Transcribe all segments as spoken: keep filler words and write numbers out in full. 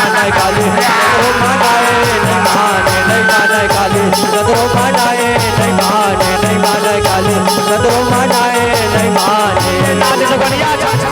माने काली, सदरो मनाए नहीं माने, नहीं माने काली, सदरो मनाए नहीं माने, नहीं माने काली, सदरो मनाए नहीं माने। नाच तो बढ़िया, अच्छा, अच्छा।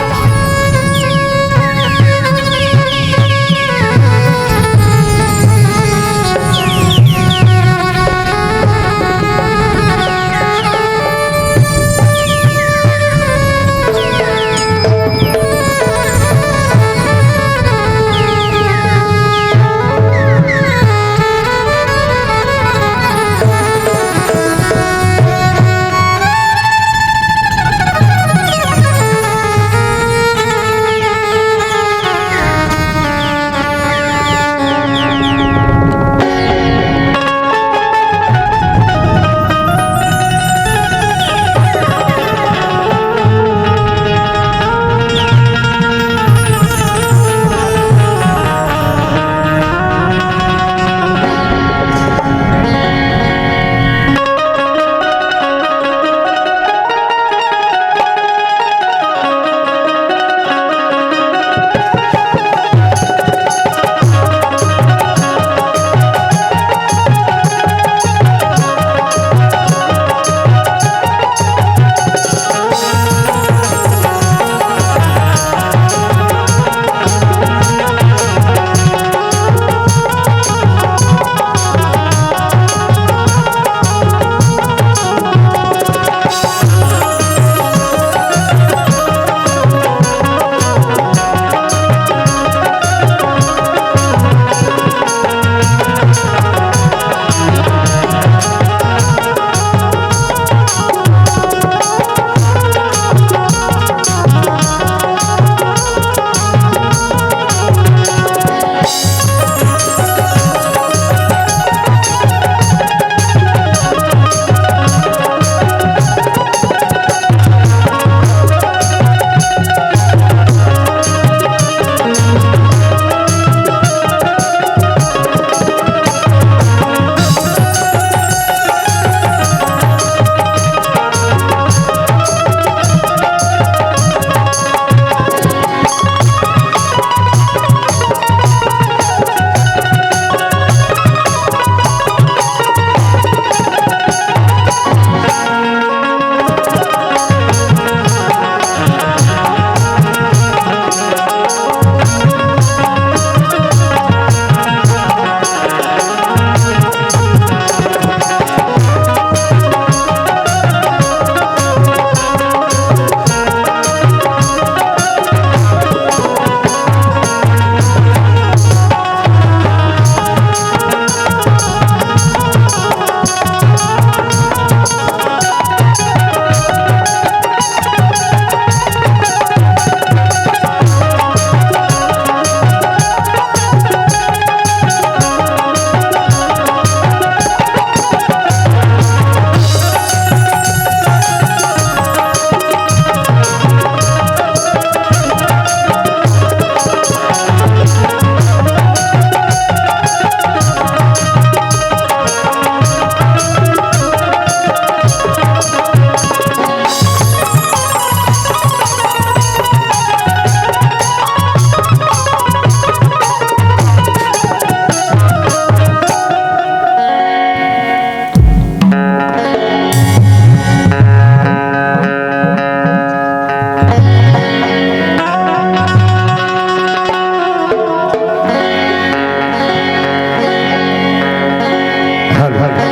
Hello, hello.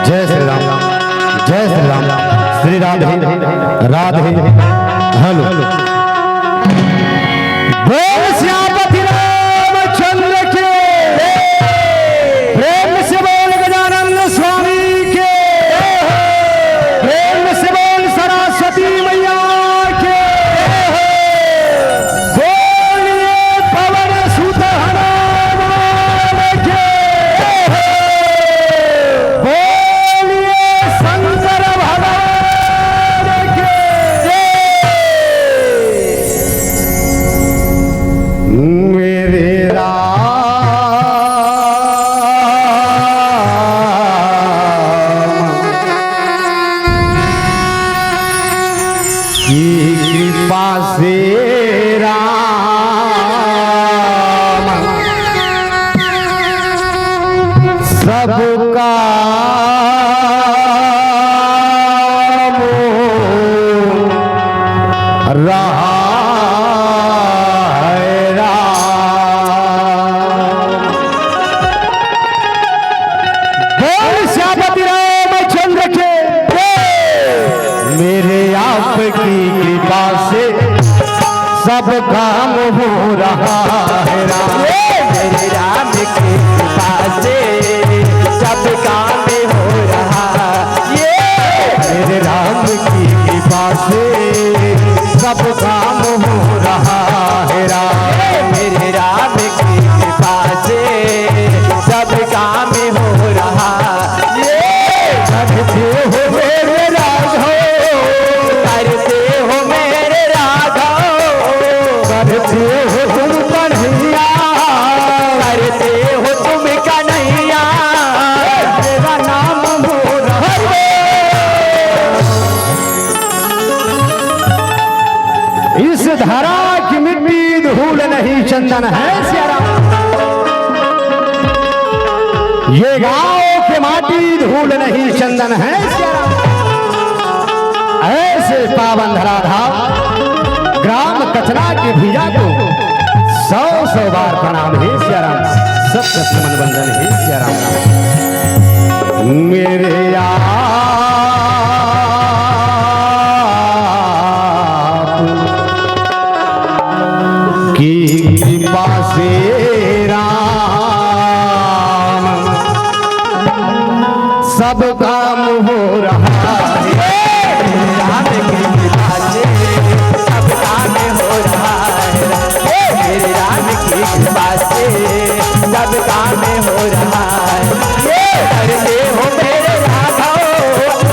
जय श्री राम, जय श्री राम। श्री राधे, राधे, हेलो। बोल सियापति रामचंद्र की। प्रेम से बोल गजानन स्वामी के। प्रेम से बोल सरस्वती मैया के। बोलिए पवन सुत हनुमान के। बोलिए शंकर भगवान के। काम हो रहा है राम। ये मेरे राम की कृपा से सब काम हो रहा। ये मेरे राम की कृपा से सब काम हो रहा है राम। ये मेरे राम की कृपा से सब काम हो रहा। ये करते हो मेरे राघव, करते हो मेरे राघव, करते हो तुम कन्हैया, करते हो तुम कन्हैया। मेरा नाम मोहन। इस धरा की मिट्टी धूल नहीं चंदन है सिया राम। ये गांव के माटी धूल नहीं चंदन है सिया राम। ऐसे पावन धराधाम ग्राम कचना की भुइयां को सौ सौ बार प्रणाम हे सिया राम। सत सत नमन वंदन हे सिया राम। मेरे आप की कृपा से राम सब काम हो रहा है। राम की कृपा से सब काम हो रहा है। हे मेरे राम की कृपा से सब काम हो रहा है। ये करते हो मेरे राघव,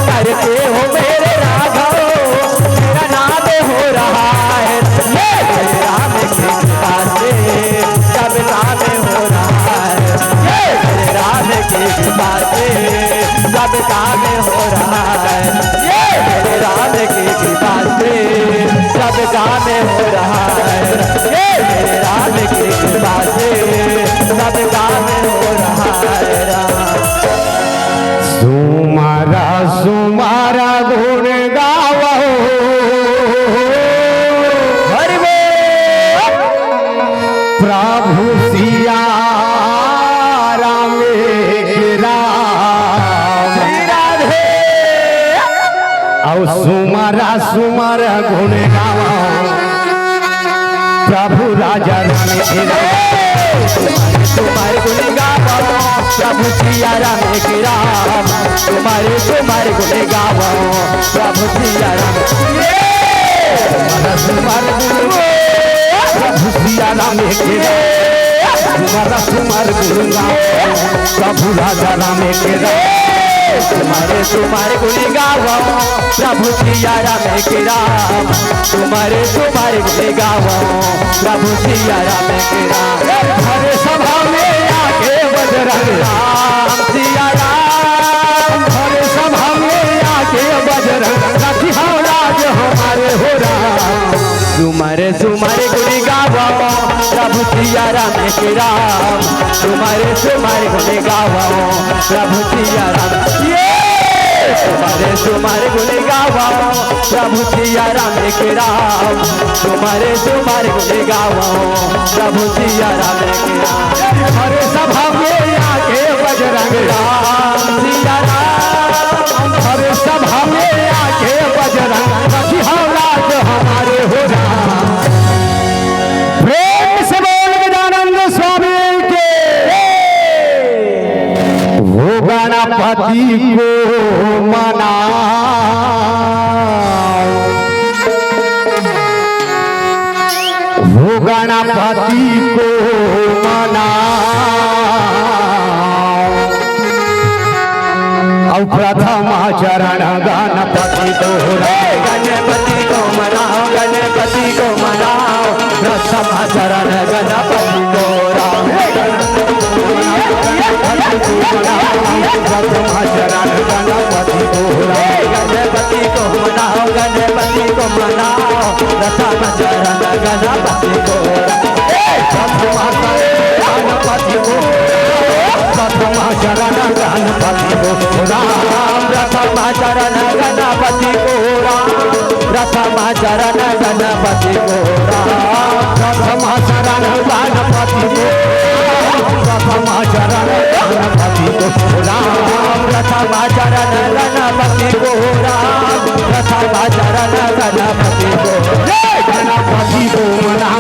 करते हो मेरे राघव, मेरा नाम हो रहा है। ये मेरे राम की कृपा से सब काम हो रहा है। ये मेरे राम की कृपा से सब काम हो रहा है। ये मेरे राम की कृपा से सब काम हो रहा है। ये मेरे राम की कृपा से सब काम हो रहा है। सुमरा सुमरा गुण गावो। हरि बोल। प्रभु सिया राम एक राम। श्री राधे। अउ सुमरा सुमरा गुण गावो। प्रभु राजा राम के राम। तुम्हारे गुण गावो, प्रभु सिया राम के राम। तुम्हारे, तुम्हारे गुण गावो, प्रभु सिया राम। ये! तुम्हारे, तुम्हारे गुण गावो, प्रभु सिया राम के राम। तुम्हारा, तुम्हारे गुण गावो, प्रभु राजा राम के राम। तुम्हारे, तुम्हारे गुण गावो, प्रभु सिया राम के राम। तुम्हारे, तुम्हारे गुण गावो, प्रभु सिया राम के राम। हर सभा में आके बजरंग राम सिया राम। हर सभा में आके बजरंग रखिया लाज हमारे हो राम। तुम्हारे, तुम्हारे गुण गावो, प्रभु सिया राम के राम। तुम्हारे, तुम्हारे गुण गावो, प्रभु सिया राम। ये! तुम्हारे, तुम्हारे गुण गावो, प्रभु सिया राम के राम। तुम्हारे, तुम्हारे गुण गावो, प्रभु सिया राम के राम। हर सभा में आके बजरंग राम सिया राम। हर सभा में आके बजरंग रखिया लाज हमारे हो राम। प्रेम से बोल गजानंद स्वामी के। वो गणपति को मनाओ, वो गणपति को मनाओ। अउ प्रथम चरण गणपति को, गणपति को मनाओ, गणपति को मनाओ। प्रथम चरण गणपति को राम। प्रथम चरण गणपति को राम। गणपति को मनाओ, गणपति को मनाओ। प्रथम चरण गणपति को राम। प्रथम चरण गणपति को राम। प्रथम चरण गणपति को राम। प्रथम चरण गणपति को राम। प्रथम चरण गणपति को राम। प्रथम चरण गणपति को राम। प्रथम चरण गणपति को राम। प्रथम चरण गणपति को। जय गणपति को मना,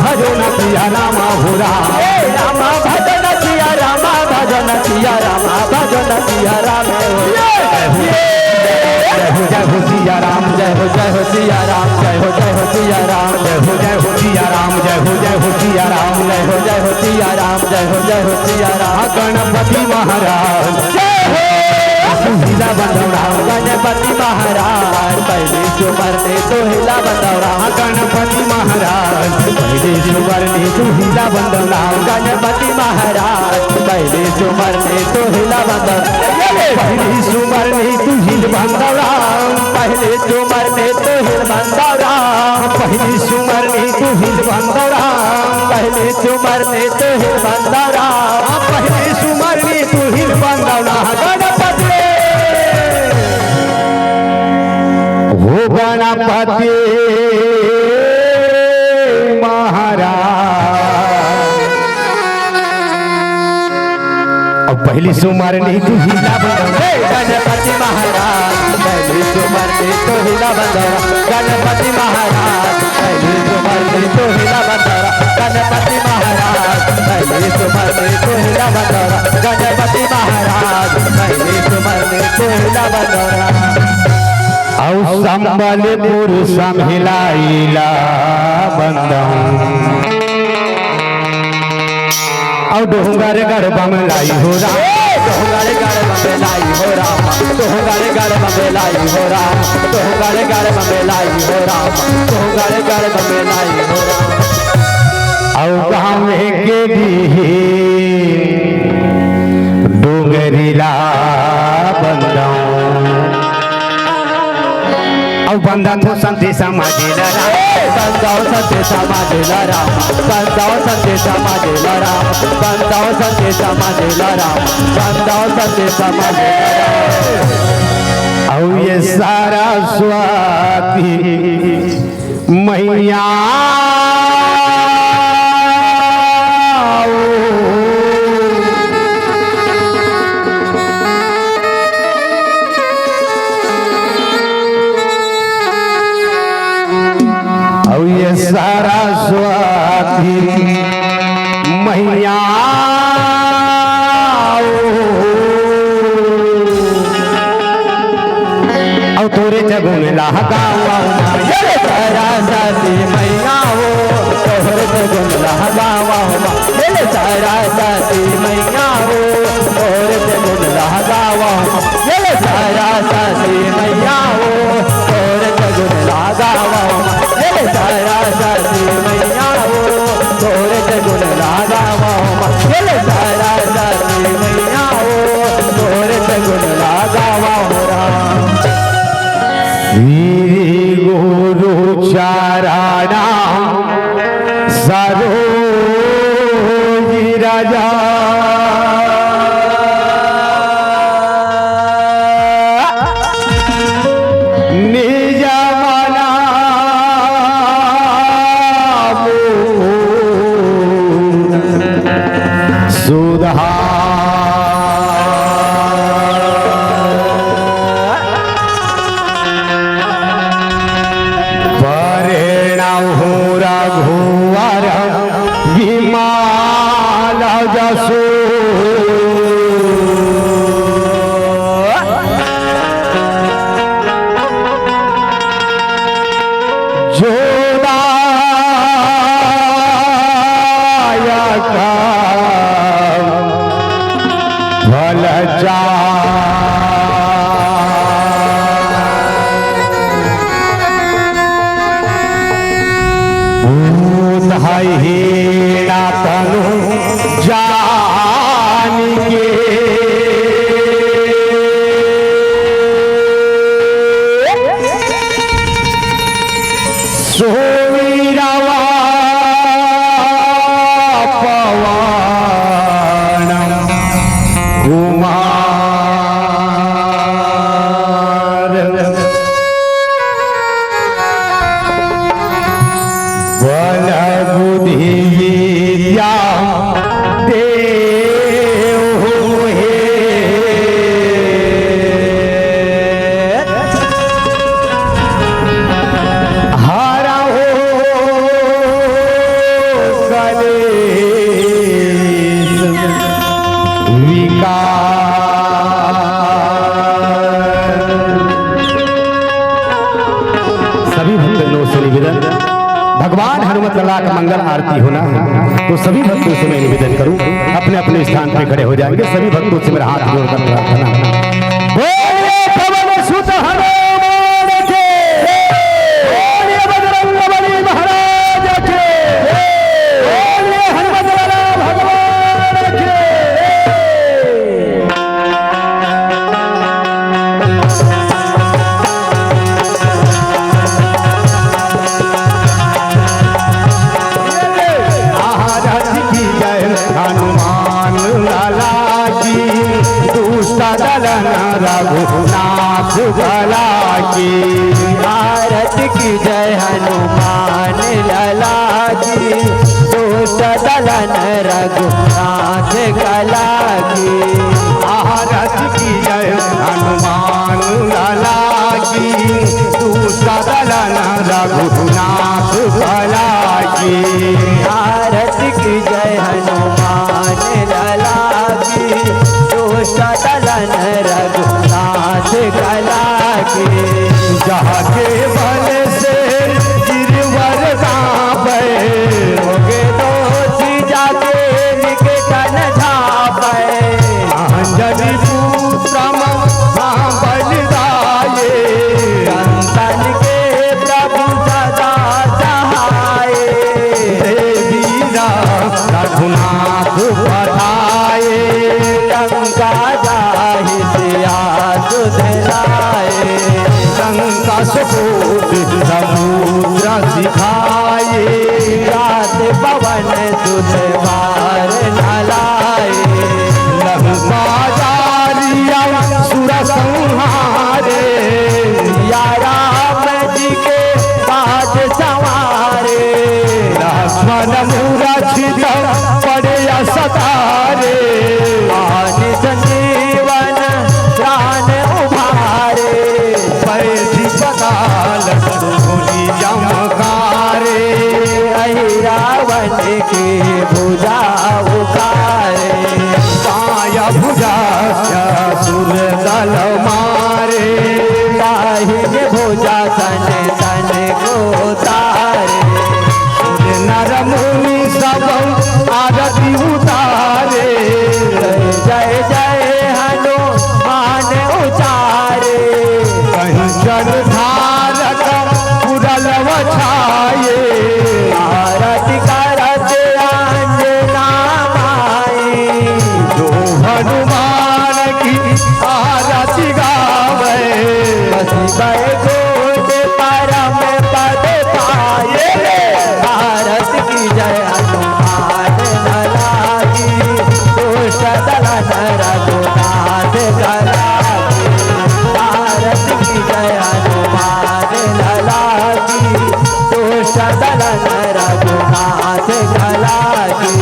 भजो न सिया राम हो राम। ए राम भजो न सिया राम, भजो न सिया राम, भजो न सिया राम हो। जय हो, जय हो सिया राम, जय हो, जय हो सिया राम, जय हो, जय हो सिया राम, जय हो, जय हो सिया राम, जय हो, जय हो सिया राम, जय हो, जय हो सिया राम, जय हो, जय हो सिया राम। गणपति महाराज जय हो। सुशीला बंधव राम, गणपति महाराज पहली सुमरनी तुहिला बंधव राम। गणपति महाराज पहली सुमरनी तुहिला बंधव राम। गणपति महाराज पहली सुमरनी तुहिला बंधव राम। पहली सुमरनी तुहिल बंधव राम। पहली सुमरनी तुहिल बंधव राम। पहली सुमरनी तुहिल बंधव राम। पहली सुमरनी तुहिल बंधव राम। पहली सुमरनी तुहिल बंधव राम। गणपति हो गणपति महाराज। अब पहली सुमरनी तुहिला बंधव राम। हे गणपति महाराज, पहली सुमरनी तुहिला बंधव राम। गणपति महाराज, पहली सुमरनी तुहिला बंधव राम। गणपति महाराज, पहली सुमरनी तुहिला बंधव राम। गणपति महाराज, पहली सुमरनी तुहिला बंधव राम। अउ संबलपुर संभिलाइला बंधव। अउ डोंगरगढ़ बमलाई हो राम। डोंगरगढ़ बमलाई हो राम। डोंगरगढ़ बमलाई हो राम। डोंगरगढ़ बमलाई हो राम। डोंगरगढ़ बमलाई हो राम। अउ गाँव के डीह डोंगरीला बंधव। अउ बंधत हो संत समाज ला राम। बंधव संत समाज ला राम। बंधव संत समाज ला राम। बंधव संत समाज ला राम। बंधव संत समाज ला राम। अउ ये सरस्वती मैया अउ ये सरस्वती मैया अउ तोरे जगुन लहगावा हो माँ, ये ले सरस्वती मैया हो, तोरे जगुन लहगावा हो माँ, ये ले सरस्वती मैया हो, तोरे जगुन लहगावा हो माँ, ये ले सरस्वती मैया हो, तोरे जगुन लहगावा हो माँ, ये ले सरस्वती मैया हो, तोरे जगुन लहगावा हो माँ, ये ले सरस्वती मैया हो, तोरे जगुन लहगावा हो राम। श्री गुरु चरणा सरोज रज निज मना सुधार। परिणहु रघुवर विमल जसु। जो दायक फल चार। भूत है हीना तनु जान के। सोई रवा पवन कुमार। बल बुद्धि विद्या देहु हे। हरहु भक्तों से निवेदन, भगवान हनुमत लाला का मंगल आरती होना है, तो सभी भक्तों से मैं निवेदन करूं, अपने अपने स्थान पे खड़े हो जाएंगे। सभी भक्तों से मेरा हाथ जोड़कर प्रार्थना। बोलिए पवन सुत हनुमान के, बोलिए बजरंग बली महाराज के, बोलिए हनुमत लाला भगवान के। महाराज की जय, हनुमान लाला की, दुष्ट दलन रघुनाथ लाला की। भारत की जय हनुमान लाला की, दुष्ट दलन रघुनाथ लाला की। भारत की जय हनुमान लाला की, दुष्ट दलन रघुनाथ लाला की। भारत की जय हनुमान लाला की, दुष्ट दलन रघुनाथ लाला की। जाके बल से गिरवर कांपे, रोगे दोषी जाके निकटन झापे। अंजनी पुत्र मम बलिदाये, संतन के प्रभु सदा सहाय। देवी राम रघुनाथ पठाए, लंका जाहि सिया सुध लाए। संकट कोटि समुद्र सिखाए, रात पवन सुत बार न लाए। लंका जारिया सुर संहारे, सिया राम जी के काज संवारे। लक्ष्मण मूरछित पड़े अस तारे। आनि संजीवन प्राण उभारे। बैठी पताल सुनि जमकारे। अहि रावण की भुजा उखारे। बाँय भुजा असुर दल मारे। दाहिन भुजा तन तन को तारे। सुर नर मुनि सब आरती उतारे। जय जय हनुमान उचारे। कंचन धारक कुरल छाए। आरती करत अंजना माई। जो हनुमान की आरती गावे। बसी बैकुंठ परम पद पाए। भारत की जय हनुमान लला की। दुष्ट दलन रघुनाथ लला की। भारत की जय हनुमान लला की। दुष्ट दलन रघुनाथ लला की।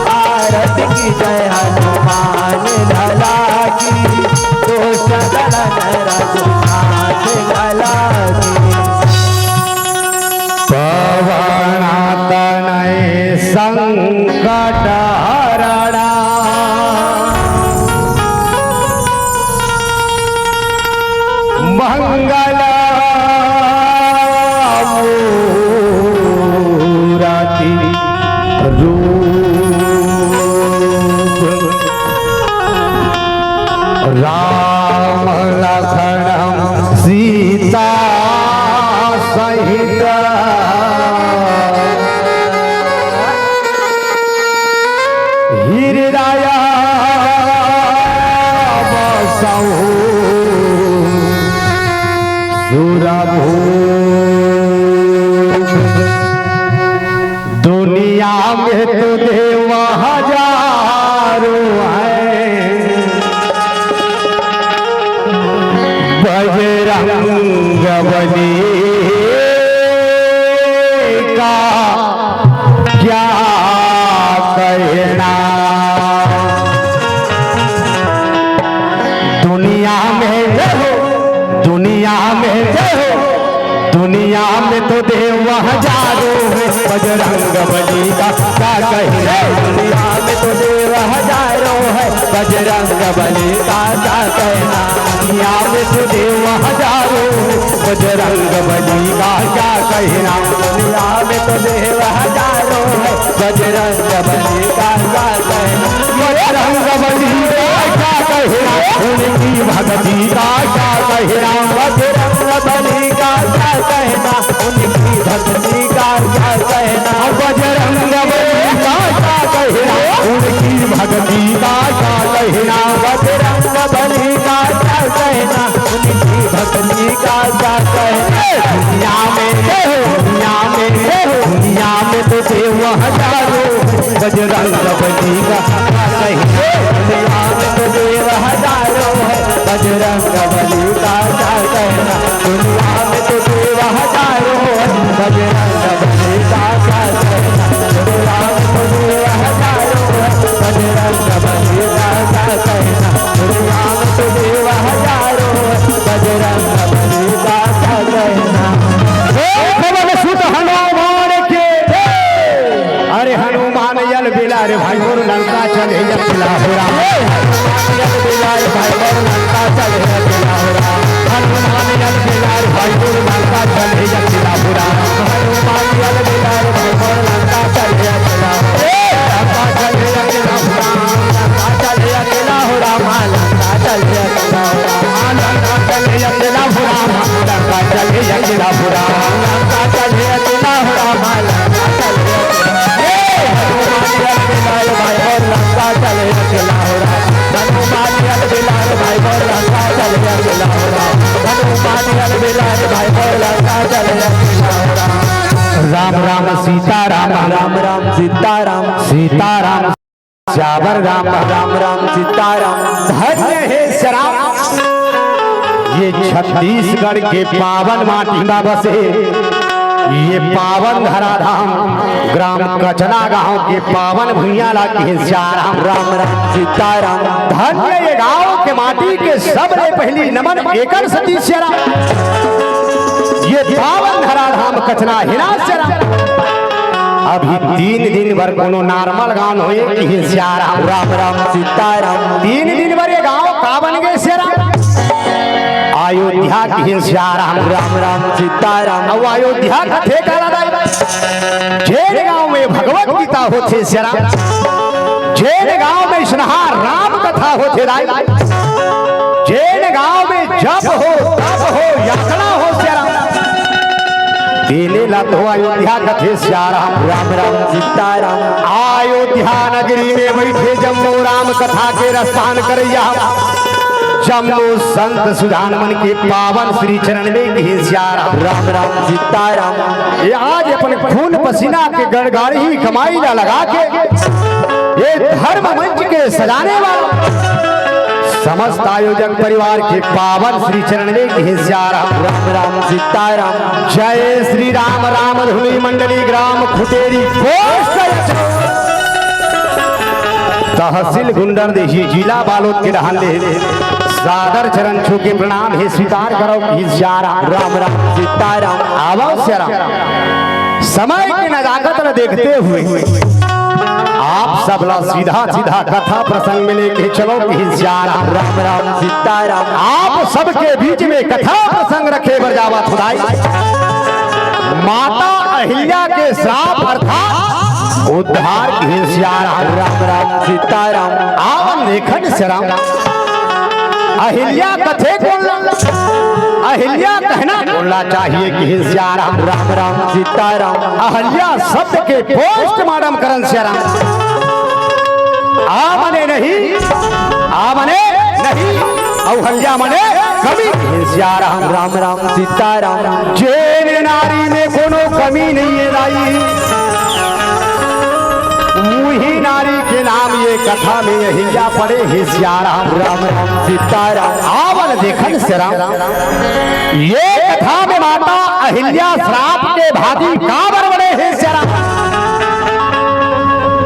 भारत की जय हनुमान लला की। दुष्ट दलन रघुनाथ लला की। पवन तनय संकट हरणा। मंगल मूरति रूप। राम लखन सीता सहित। हृदय बसहु सुरभूप। दुनिया में तो देव हजारों हैं, बजरंग बली का क्या कहना। दुनिया में जय हो, दुनिया में जय हो, दुनिया में तो देव हजारों हैं, बजरंग बली का क्या कहना। दुनिया में तो देव हजारों हैं, बजरंग बली का क्या कहना। दुनिया में तो देव हजारों हैं, बजरंग बली का क्या कहना, दुनिया में तो देव हजारों है। बजरंग बली का क्या कहना, बजरंग बली का क्या कहना, उनकी भक्ति का क्या कहना। बजरंग बली का क्या कहना, उनकी भक्ति का क्या कहना। बजरंग बली का क्या कहना, उनकी भक्ति का क्या कहना। बजरंग बली का क्या कहना, उनकी भक्ति का क्या कहना। दुनिया में, दुनिया में, दुनिया में तो देव हजारों, बजरंग बली का क्या कहना। दुनिया में तो देव हजारों है, बजरंग बली का क्या कहना। दुनिया में तो देव हजारों है, बजरंग बली का क्या कहना। दुनिया में तो देव हजारों है, बजरंग बली का क्या कहना। दुनिया में तो देव हजारों है, बजरंग बली का क्या कहना। हे पवन सुत हनुमान के, अरे हनुमान यल बेला रे भाई, मोर लंका चले या किला हो राम। हनुमान यल बेला रे भाई, मोर लंका चले या किला हो राम। हनुमान यल बेला रे भाई, मोर लंका चले या किला हो राम। हनुमान यल बेला रे भाई, मोर लंका चले या किला हो राम। लंका चले या किला हो राम, लंका चले या किला हो राम, लंका चले या किला हो राम। लंका चले या किला हो राम, लंका चले या किला हो राम, लंका चले या किला हो राम, लंका चले या किला। ए, हनुमान यल बेला रे भाई, मोर लंका चले या किला हो राम। हनुमान यल बेला रे भाई, मोर लंका चले या किला हो राम। हनुमान यल बेला रे भाई, मोर लंका चले या किला हो राम। राम राम सीता राम, राम राम सीता राम, सीता राम। सियावर राम, राम राम सीता राम। धन्य हे श्याम, ये छत्तीसगढ़ के पावन माटी मा बसे, ये पावन धराधाम, ग्राम कचना गांव के पावन भुइयां ला किहिन श्याम। राम राम सीता राम। धन्य ये गांव के माटी के सबले पहली नमन एकर सती श्याम। ये पावन धराधाम कचना हिना श्याम। अभी तीन दिन बर कोनो normal गांव होए किहिन श्याम। राम राम सीता राम। तीन दिन बर ये गांव का बन गे श्याम? अयोध्या किहिन श्याम। राम राम सीता राम। अउ अयोध्या कथे काला दाई? जेन गांव में भगवत गीता होथे श्याम, जेन गांव में इसनहा राम कथा होथे दाई, जेन गांव में जप हो, तप हो, यातना हो श्याम, तेने ला तो अयोध्या कथे श्याम। राम राम सीता राम। अयोध्या नगरी में बइठे जम्मो राम कथा के रसपान करइया, जम्मो संत सुजान मन के पावन श्री चरण में किहिन श्याम। राम राम सीता राम। ये आज अपन खून पसीना के गड़गाड़ी कमाई ला लगा के ये धर्म मंच के सजाने वाला समस्त आयोजक परिवार के पावन श्री चरण में किहिन श्याम। राम राम सीता राम। जय श्री राम, राम धुनी मंडली, ग्राम खुटेरी, पोस्ट तहसील गुंडरदेही, जिला बालोद के डहान ले सादर चरण छू के प्रणाम हे, स्वीकार करव किहिन श्याम। राम राम सीता राम। आवव श्याम। समय के नजाकत ल देखते हुए आप सब ला सीधा सीधा कथा प्रसंग में लेके चलो किहिन श्याम। राम राम सीता राम। आप सबके बीच में कथा प्रसंग रखे बर जावत हंव दाई। माता अहिल्या के श्राप अर्थात उद्धार किहिन श्याम। राम राम सीता राम। आवन देखन श्याम। अहिल्या कथे कोन ला? अहिल्या कहना कोन ला चाहिए किहिन श्याम। राम राम सीता राम। अहिल्या शब्द के postmortem करन श्याम। आ मने नहीं, आ मने नहीं, अहिल्या मने कमी। श्याम। राम राम सीता राम। जेन नारी में कोनो कमी नहीं हे दाई, उही नारी के नाम ये कथा में अहिल्या पड़े हे श्याम। राम राम सीता राम। आवन देखन श्याम। ये कथा में माता अहिल्या श्राप के भागी काबर बने हे श्याम?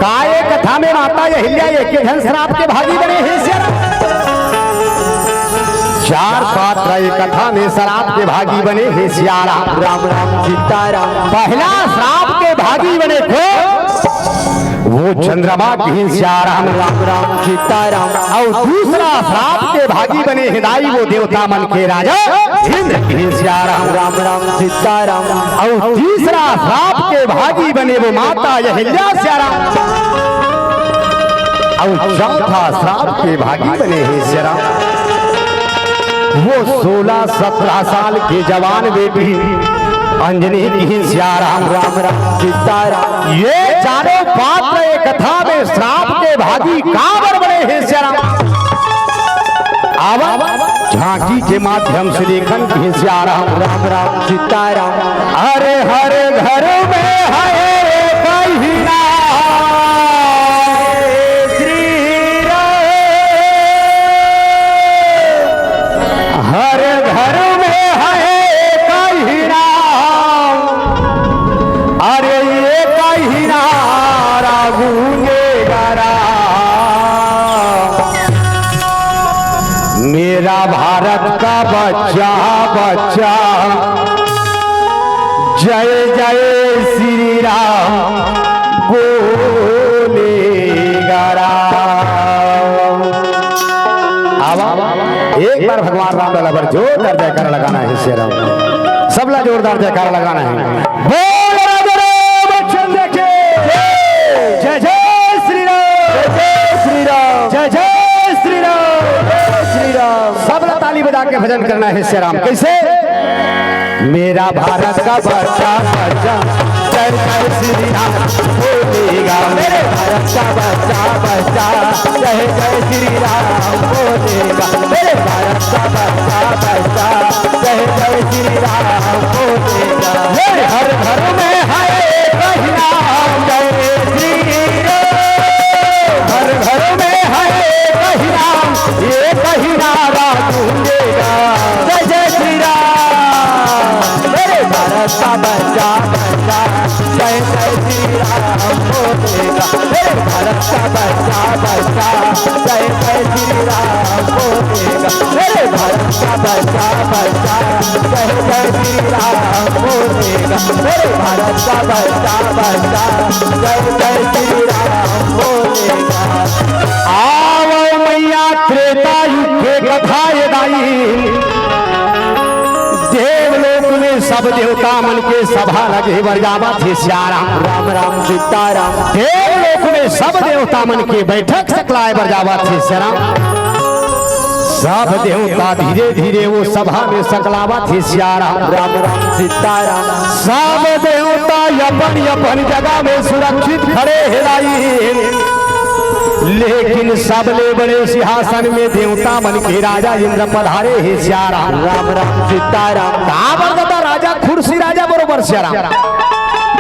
का ये कथा में माता अहिल्या एके झन श्राप के भागी बने हे श्याम? चार पात्र ये कथा में श्राप के भागी बने हे श्याम। राम राम सीता राम। पहला श्राप के भागी बने कोन? वो वो चंद्रमा किहिन सियाराम राम राम सीताराम। अउ दूसरा श्राप के भागी बने हे दाई वो देवता मन के राजा इंद्र किहिन सियाराम राम राम सीताराम। अउ तीसरा श्राप के भागी बने वो माता अहिल्या सियाराम। अउ चौथा श्राप के भागी बने हे सियाराम वो सोलह सत्रह साल के जवान बेटी अंजनी किहिन सियाराम राम राम सीताराम। ये चारों पात्र ये कथा में श्राप के भागी काबर बने हे सियाराम। आवा झांकी के माध्यम से देखन किहिन सियाराम राम राम सीताराम। अरे हर घर में है कहिना श्री राम। हर घर में है कहिना। अरे ये कहिना गूंजेगा राम। मेरा भारत का बच्चा बच्चा जय जय श्री राम बोलेगा राम। आवा, एक बार भगवान राम लला बर जोरदार जयकारा लगाना हे सियाराम। सबला जोरदार जयकारा लगाना हे। बोल राजा रामचंद्र के जय। जय जय श्री राम। जय जय श्री राम। जय जय श्री राम। जय जय श्री राम। सबला ताली बजा के भजन करना हे सियाराम। कैसे? मेरा भारत का बच्चा बच्चा जय जय श्री राम बोलेगा। मेरे भारत का बच्चा बच्चा जय जय श्री राम बोलेगा। मेरे भारत का बच्चा बच्चा जय जय श्री राम बोलेगा। मेरे हर घर में है कहिना जय श्री राम। हर घर में है कहिना, ये कहिना गूंजेगा। जय जय श्री राम। मेरे भारत का बच्चा बच्चा जय जय श्री राम बोलेगा। मेरे भारत का बच्चा बच्चा जय जय श्री राम बोलेगा। मेरे भारत का बच्चा बच्चा जय जय श्री राम बोलेगा। मेरे भारत का बच्चा बच्चा जय जय श्री राम बोलेगा। आवो मैया त्रेता युग के कथा ये दाई। देवलोक में सब देवता मन के सभा लगे बर जावत हे सियाराम। राम राम सीताराम। देवलोक में सब देवता मन के बैठक सकलाए बर जावत हे सियाराम। सब देवता धीरे धीरे वो सभा में सकलावत हे सियाराम। राम राम सीताराम। सब देवता अपन अपन जगह में सुरक्षित खड़े हे दाई। लेकिन सबले बड़े सिंहासन में देवता मन के राजा इंद्र पधारे हे सियाराम। राम राम सीताराम। काबर दादा राजा खुर्सी राजा बरोबर सियाराम।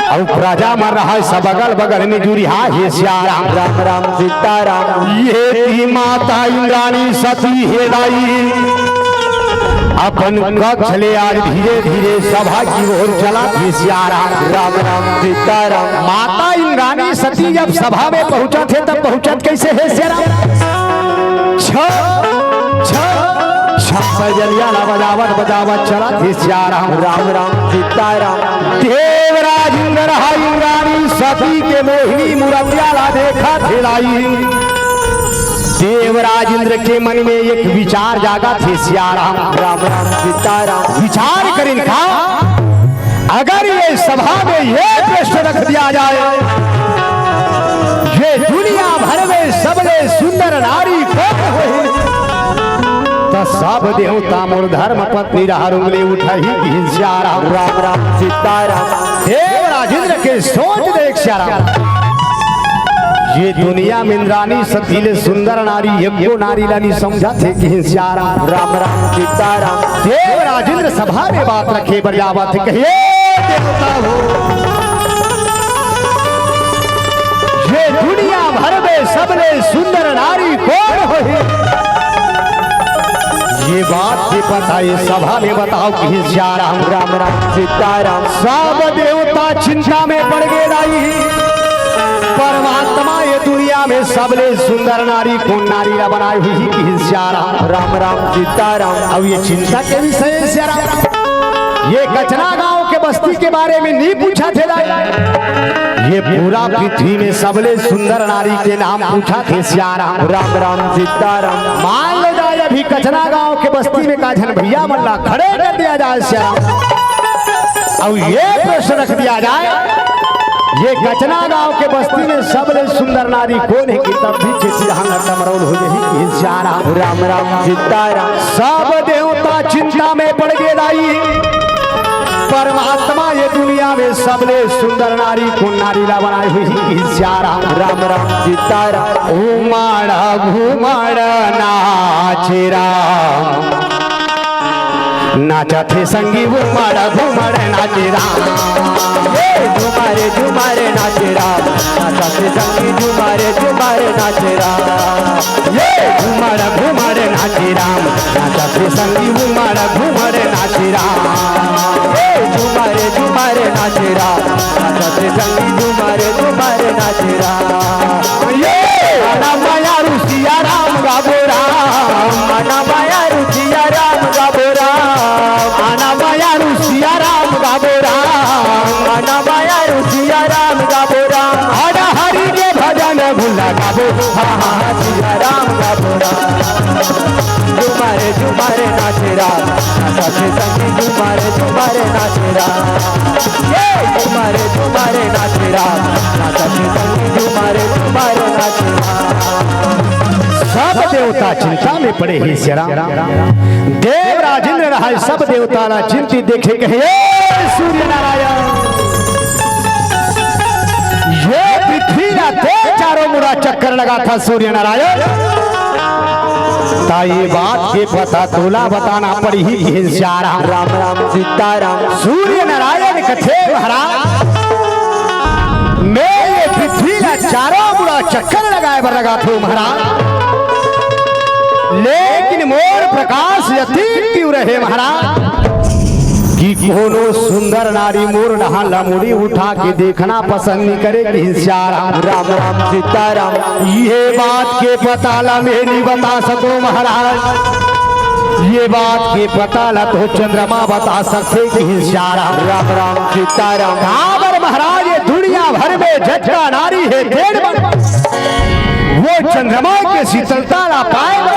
अउ प्रजा मन रहा सब अगल बगल में जुरिहा हे सियाराम। राम राम सीताराम। ये ती माता इंद्राणी सती हे दाई अपन कक्ष ले आज धीरे धीरे सभा की ओर चलत हे सियाराम। राम राम सीताराम। माता इंद्राणी सती जब सभा में पहुंचत हे तब पहुंचत कैसे हे सियाराम? छ, छ, छ पैजनिया ला बजावत बजावत चलत हे सियाराम। राम राम सीताराम। देवराज इंद्र हा इंद्राणी सती के मोहिनी मूरतिया ला देखत हे दाई। देवराज इंद्र के मन में एक विचार जागत हे सियाराम। राम राम सीताराम। विचार करिन का, अगर ये सभा में ये प्रश्न रख दिया जाए, ये दुनिया भर में सबले सुंदर नारी कौन होही? त सब देवता मोर धर्म पत्नी डहर उंगली उठाही किहिन सियाराम। राम राम सीताराम। देवराज इंद्र के सोच देख सियाराम। ये दुनिया में इंद्राणी सती ले सुंदर नारी एको नारी ला नी समझत हे किहिन सियाराम। राम राम सीताराम। देवराज इंद्र सभा में बात रखे बर जावत हे, कहे देवता हो, ये दुनिया भर में सबले सुंदर नारी कौन होही? ये बात के पता ये सभा में बताओ किहिन सियाराम। राम राम सीताराम। सब देवता चिंता में पड़ गे दाई। परमात्मा ये दुनिया में सबले सुंदर नारी कोन नारी ला बनाए होही किहिन सियाराम। राम राम सीताराम। अब ये चिंता के विषय हे सियाराम। ये कचना गांव के बस्ती के बारे में नी पूछत हे दाई। ये पूरा पृथ्वी में सबले सुंदर नारी के नाम पूछा थे सियाराम। राम राम सीताराम। मान लो जाए अभी कचना गांव के बस्ती में का झन भैया मन ला खड़े कर दिया जाए सियाराम, अउ ये प्रश्न रख दिया जाए, ये कचना गांव के बस्ती में सबले सुंदर नारी कोन हे कि तब भी के सिरहा टमरौल हो जाही कि सियाराम। राम राम सीताराम। सब देवता चिंता में पड़ गे दाई। परमात्मा ये दुनिया में सबले सुंदर नारी कोन नारी ला बनाए होही कि सियाराम। राम राम सीताराम। उमड़ घुमड़ नाचे राम, नाचथे संगी उमड़ घुमड़ नाचे राम। ये झुमर झुमर नाचे राम, नाचथे संगी झुमर झुमर नाचे राम। ये झुमर घुमर नाचे राम, नाचथे संगी उमड़ घुमड़ नाचे राम। ये झुमर झुमर नाचे राम, नाचथे संगी झुमर झुमर नाचे राम। ये आना माया रुसिया राम गाबो राम, आना माया रुसिया राम गाबो राम, आना माया रुसिया राम गाबो राम, आना माया रुसिया राम गाबो राम। अरे हरि के भजन भुला गाबो, हाँ हाँ सिया राम गाबो राम। झुमर झुमर नाचे राम, नाचथे संगी झुमर झुमर नाचे राम। ये झुमर झुमर नाचे राम, नाचथे संगी झुमर झुमर नाचे राम। सब देवता चिंता में पड़े हे सियाराम। देवराज इंद्र रहाय सब देवता ला चिंतित देखे कहे, "ए सूर्य नारायण, ये पृथ्वी ला ते चारों मुड़ा चक्कर लगाथा सूर्य नारायण, ता ये बात के पता तोला बताना पड़ही कि सियाराम।" राम राम सीताराम। सूर्य नारायण कथे महाराज, मैं ये पृथ्वी ला चारों मुड़ा चक्कर लगाए बर लगाथों महाराज, लेकिन मोर प्रकाश अति तीव्र हे महाराज, कि कोनो सुंदर नारी मोर डहान ला मुड़ी उठा के देखना पसंद नइ करे कि सियाराम। राम राम सीताराम। ये बात के पता ला मैं नइ बता सकों महाराज, ये बात के पता ला तो चंद्रमा बता सकथे कि सियाराम। राम राम सीताराम। काबर महाराज ये दुनिया भर में जतका नारी हे तेन मन वो चंद्रमा के शीतलता ला पाए बर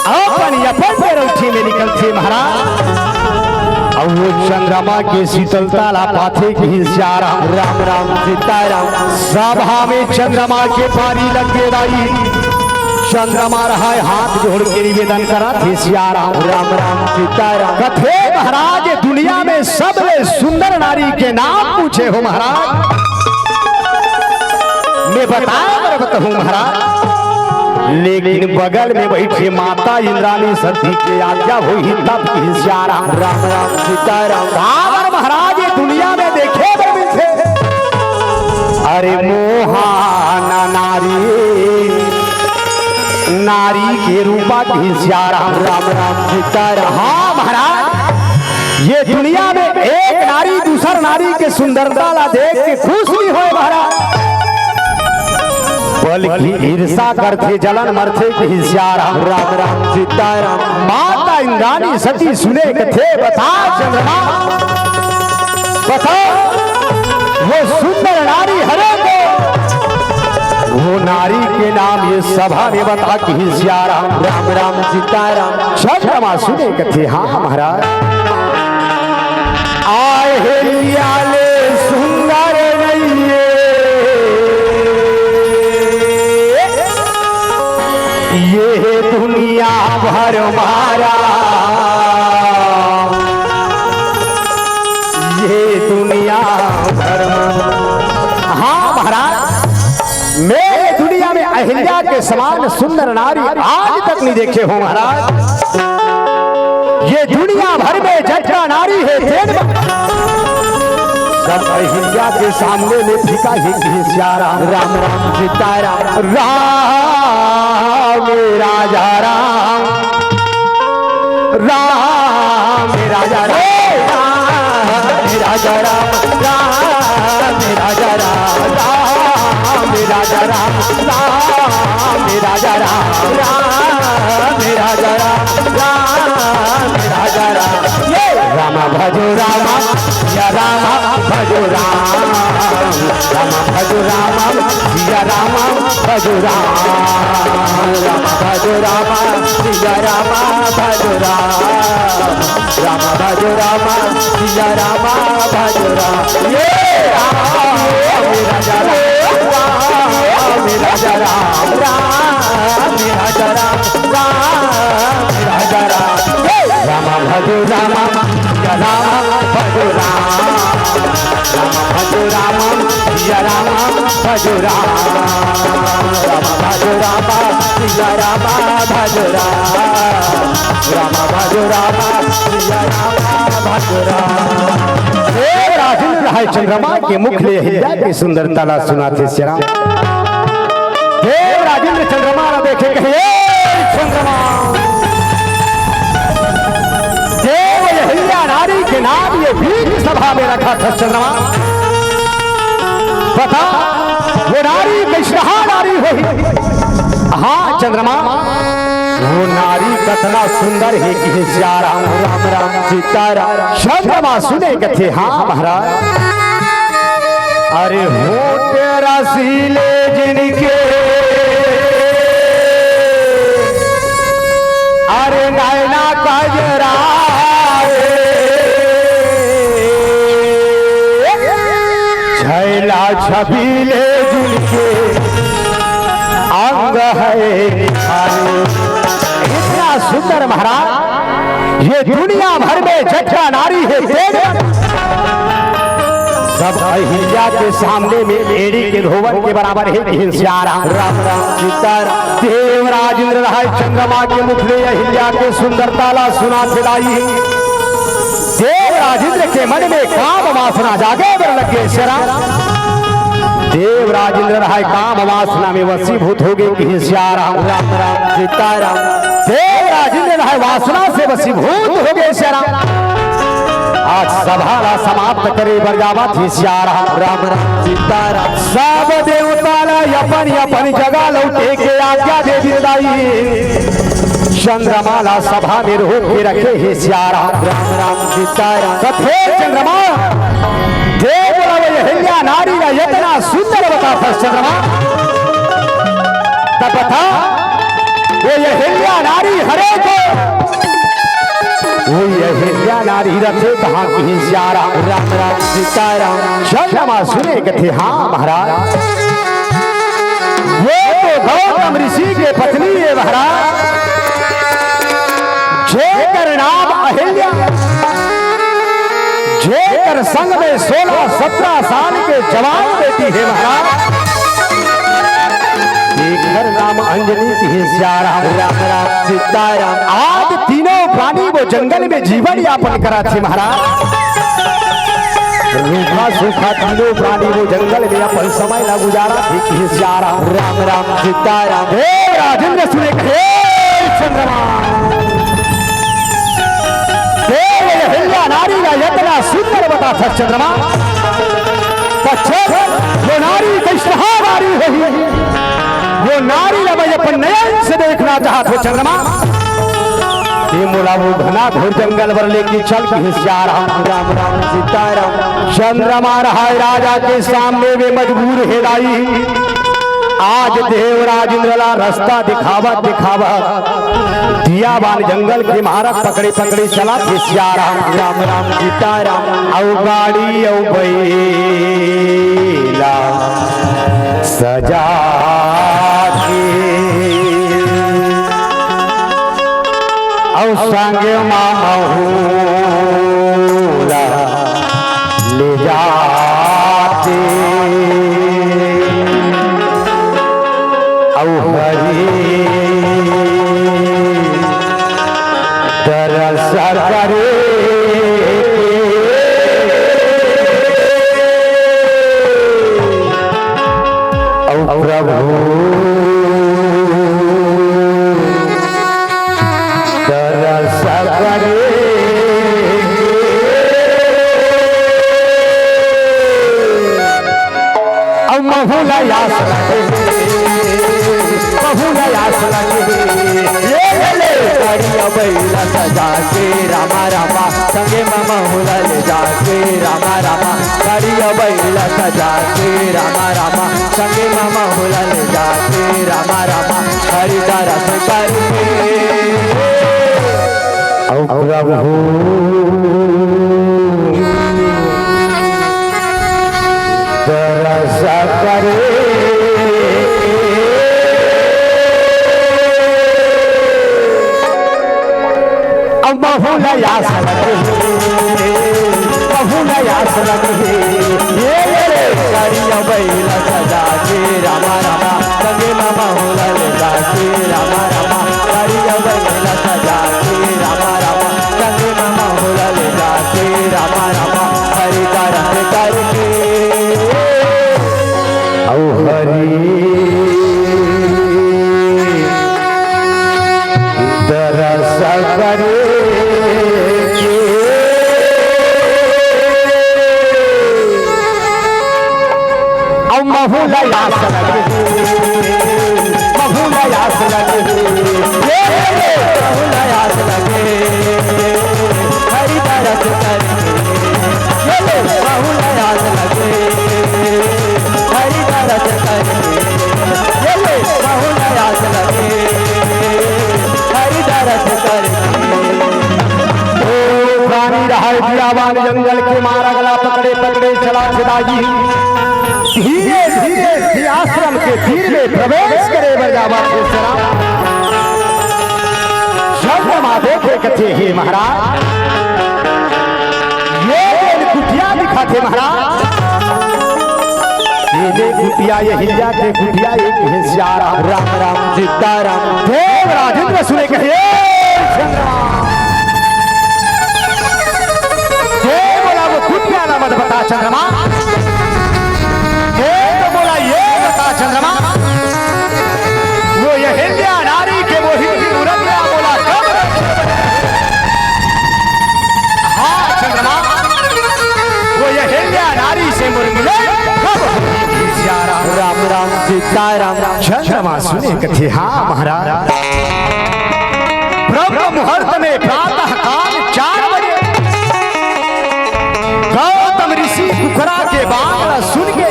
अपन अपन पैरौठी में निकलथे महाराज। अउ वो चंद्रमा के शीतलता ला पाथे कि सियाराम। राम राम सीताराम। सभा में चंद्रमा के पारी लग गे दाई, चंद्रमा रहाय हाथ जोड़ के निवेदन करत हे सियाराम। राम राम सीताराम। कथे महाराज दुनिया में सबले सुंदर नारी के नाम पूछे हो महाराज, मैं बताए बर बताहूँ महाराज, लेकिन बगल में बैठे माता इंद्राणी सती के आज्ञा होही तब कि सियाराम। राम राम सीताराम। काबर महाराज ये दुनिया में देखे बर मिलथे। अरे मोहाना नारी, नारी के रूपा कि सियाराम। राम राम सीताराम। हाँ महाराज, ये दुनिया में एक नारी दूसर नारी के सुंदरता ला देख के खुश नइ होय महाराज, बल्कि ईर्षा करथे, जलन मरथे कि सियाराम। राम राम सीताराम। माता इंद्राणी सती सुने कथे, बता चंद्रमा, बता वो सुंदर नारी हरे को, वो नारी के नाम ये सभा में बता कि सियाराम। राम राम सीताराम। चंद्रमा सुने कथे, हाँ महाराज। अहिल्या ले सुंदर नइये ये दुनिया भर मा राम, ये दुनिया भर मा। हाँ महाराज, मैं ये दुनिया में अहिल्या के समान सुंदर नारी आज तक नइ देखे हों महाराज। ये दुनिया भर में जतका नारी हे तेन सब अहिल्या के सामने में फीका हे कि सियाराम। राम राम सीताराम। राम राजा राम, राम राजा राम, राम राजा राम, राम राजा राम, राम राजा राम, राम राजा राम, राम राजा राम, राम राजा राम। ये राम भजो राम, या राम भजो राम। भजो राम, राम भजो राम, सिया राम भजो राम, राम भजो राम, सिया राम भजो राम। ये राम, राम राजा राम, राम राजा राम, राम राजा राम, राम राजा राम। ये राम भजो राम, सिया राम भजो राम, राम भजो राम, सिया राम भजो राम, राम भजो राम, सिया राम भजो राम, राम भजो राम, सिया राम भजो राम। हे राजेंद्र, हाय चंद्रमा के मुख ले अहिल्या के सुंदरता ला सुनाथे श्री राम। देव राजेंद्र चंद्रमा ला देखे कहे, "ए चंद्रमा, देव अहिल्या नारी के नाम ये बीच सभा में रखा था चंद्रमा। बता, वो नारी कैसहा नारी होही?" हाँ चंद्रमा, वो नारी कतना सुंदर हे कि हे सिया राम, राम राम सीता राम। चंद्रमा सुने कथे, हाँ महाराज। अरे होठ रसीले जिनके, अरे नैना कजराए, छैला छबीले जिनके अंग है निहारे। इतना सुंदर महाराज, ये दुनिया भर में जटका नारी हे तेज। सब अहिल्या के सामने में एड़ी के धोवन के बराबर हे। इहिन सिया राम, राम राम सीता राम। देव राजेंद्र राय चंद्रमा के मुख ले अहिल्या के सुंदरता ला सुनाथे दाई। देव राजेंद्र के मन में काम वासना जागे बर लगे सिया राम। देव राजेंद्र राय काम वासना में वशीभूत होगे कि सिया राम, राम राम सीता राम। देव राजेंद्र राय वासना से वशीभूत होगे सिया राम। आज सभा ला समाप्त करे बर जावत हे सिया राम, राम राम सीता राम। सब देवता ला अपन अपन जगह लौटे के आज्ञा दे दे दाई। चंद्रमा ला सभा में रोक के रखे हे सिया राम, राम राम सीता राम। कथे चंद्रमा, देख लो वो अहिल्या नारी ला इतना सुंदर बताथस चंद्रमा। तब बता, वो अहिल्या नारी हरे को, वो अहिल्या नारी रथे कहाँ कि सिया राम, राम राम सीता राम। चंद्रमा सुने कथे, हाँ महाराज, वो तो गौतम ऋषि के पत्नी हे महाराज, जेकर नाम अहिल्या, जेकर संग में सोलह सत्रह साल के जवान बेटी हे महाराज। एकर नाम अंजनी कि सिया राम, राम राम सीता राम। आज तीनों प्राणी वो जंगल में जीवन यापन करत हे महाराज। रूखा सूखा तीनों प्राणी वो जंगल में अपन समय ला गुजारत हे कि सिया राम, राम राम सीता राम। हे राजेंद्र सुने कहे चंद्रमा, देव अहिल्या नारी ला इतना सुंदर बताथस चंद्रमा। पछे वो नारी कैसहा नारी होही, वो नारी ला मैं अपन नयन से देखना चाहत हों चंद्रमा। ये मोला वो घना घोर जंगल बर लेके चल कि सिया राम, राम राम सीता राम। चंद्रमा राय राजा के सामने में मजबूर हे दाई। आज देव राजेंद्र ला रस्ता दिखावत दिखावत दिया बान जंगल के मारत पकड़े पकड़े चलत हे सिया राम, राम राम सीता राम। अउ गाड़ी अउ बैला सजा के, अउ संग मा महूला ले जाते, अउ हरि दरस करे, अउ प्रभु दरस करे। अउ महू ला आस लगे, महू ला आस लगे। ये ले गाड़ी अउ बैला सजा के रामा रामा, संगे मा महू ला ले जाके रामा रामा। गाड़ी अउ बइला सजा के रामा रामा, संगे म महू ला ले जाके रामा रामा, हरि दरस करके। अउ प्रभु दरस करे। अउ महू ला आस लगे, महू ला आस लगे। ये ले रे, गाड़ी अउ बइला सजा के रामा रामा, संगे म महू ला ले जाके रामा रामा, गाड़ी अउ बइला सजा के रामा रामा, संगे म महू ला ले जाके रामा रामा, हरि दरस करके। अउ हरि दरस करे। अउ महू ला आस लगे, महू ला आस लगे, ये रे, महू ला आस लगे, हरि दरस करके, ये रे, महू ला आस लगे, हरि दरस करके, ये रे, महू ला आस लगे, हरि दरस करके। ओ प्राणी रहय बियावान जंगल के, मारग ला पकड़े पकड़े चला छेदाही। धीरे धीरे ही आश्रम के तीर में प्रवेश करे बर जावत हे सरा। चंद्रमा देखे कथे, हे महाराज, ये जेन कुटिया दिखत हे महाराज, ये दे कुटिया, ये अहिल्या के कुटिया, एक हे सियाराम। राम राम सीताराम। देव राजेंद्र सुने कहे, "ए चंद्रमा, देव बोला वो कुटिया ला मत बता चंद्रमा, देव बोला ये बता चंद्रमा, वो ये अहिल्या नारी के मोहिनी मुरतिया बोला कब रखे?" हाँ चंद्रमा, वो ये अहिल्या नारी से मुरमिले कब होगी सियाराम? राम राम सीताराम। चंद्रमा सुने कथे, हाँ महाराज। ब्रह्म मुहूर्त में प्रातः काल चार बजे गौतम ऋषि कुकरा के बात ला सुन के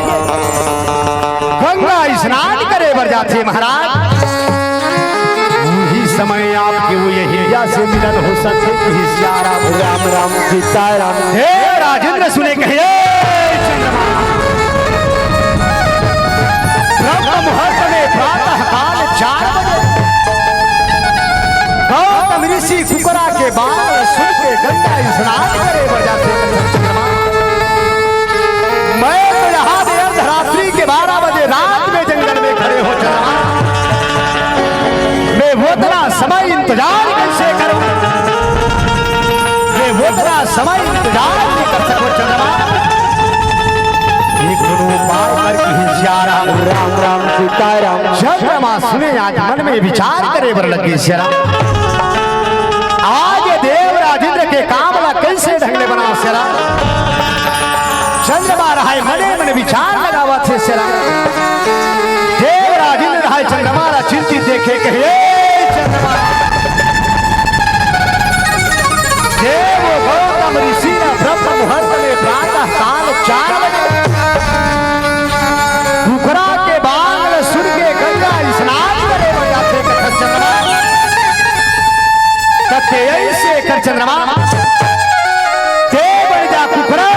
गंगा स्नान करे बर जाथे महाराज। उही समय आपके वो अहिल्या से मिलन हो सकथे। कहे सियाराम। राम राम सीताराम। हे राजेंद्र सुने कहे, "ए चंद्रमा, ब्रह्म मुहूर्त में प्रातः काल चार बजे गौतम ऋषि कुकरा के बात सुन के गंगा स्नान करे बर जाथे चंद्रमा। मैं तो यहाँ पे अर्धरात्रि के बारह बजे रात में जंगल में खड़े हो चंद्रमा, मैं वो इतना समय इंतजार कैसे करूं? मैं वो इतना समय इंतजार नहीं कर सकूं चंद्रमा। एक कोनो उपाय करके ही सियाराम।" राम राम सीताराम। चंद्रमा सुने, आज मन में विचार करे बर लगे सियाराम। आज देव राजेंद्र के काम ला कैसे ढंग ले बनाओ सियाराम। चंद्रमा रहय मने मन विचार लगावत हे सियाराम। देव राजेंद्र रहय चंद्रमा ला चिंतित देखे कहे, "ए चंद्रमा, देव गौतम ऋषि ला ब्रह्म मुहूर्त में प्रातः काल चार बजे कुकरा के बांग ला सुन के गंगा स्नान करे बर जाथे कथे चंद्रमा।" कथे ऐसे कर चंद्रमा, ते बन जा कुकरा,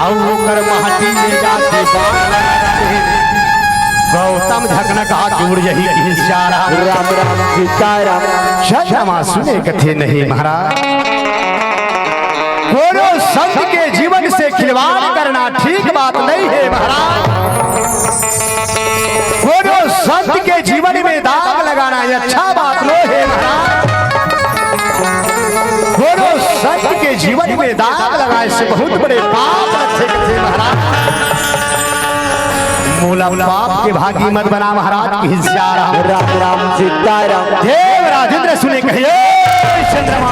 अउ ओकर महती में जाके बांग लगा दे। गौतम धकनका के उड़ जही कहे सियाराम। राम राम सीताराम। चंद्रमा सुने कथे, "नहीं महाराज, कोनो संत के जीवन से खिलवाड़ करना ठीक बात नहीं है महाराज। कोनो संत के जीवन में दाग लगाना ये अच्छा बात नो हे महाराज। कोनो संत के जीवन में दाग लगाए से बहुत बड़े पाप रथे कथे महाराज। मोला पाप के भागी मत बना महाराज।" कहे सियाराम। राम राम सीताराम। देव राजेंद्र सुने कहे, "ए चंद्रमा,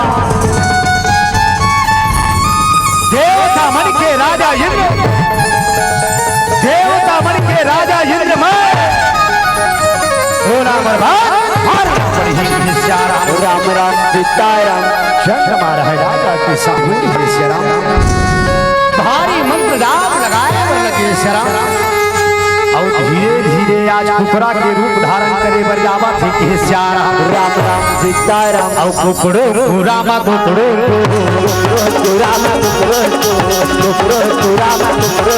देवता मन के राजा इंद्र, देवता मन के राजा इंद्र मैं, भोला मरबा, भारी पड़ी ही सियाराम।" राम राम सीताराम। चंद्रमा रहय राजा के सामने हे सियाराम। भारी मन सियाराम। अउ धीरे धीरे आज कुकरा के रूप धारण करे बर जावत हे कि सियाराम। राम राम सीताराम। अउ कुकड़ो कुरामा कुकड़ो कुकड़ो कुरामा कुकड़ो कुकड़ो कुरामा कुकड़ो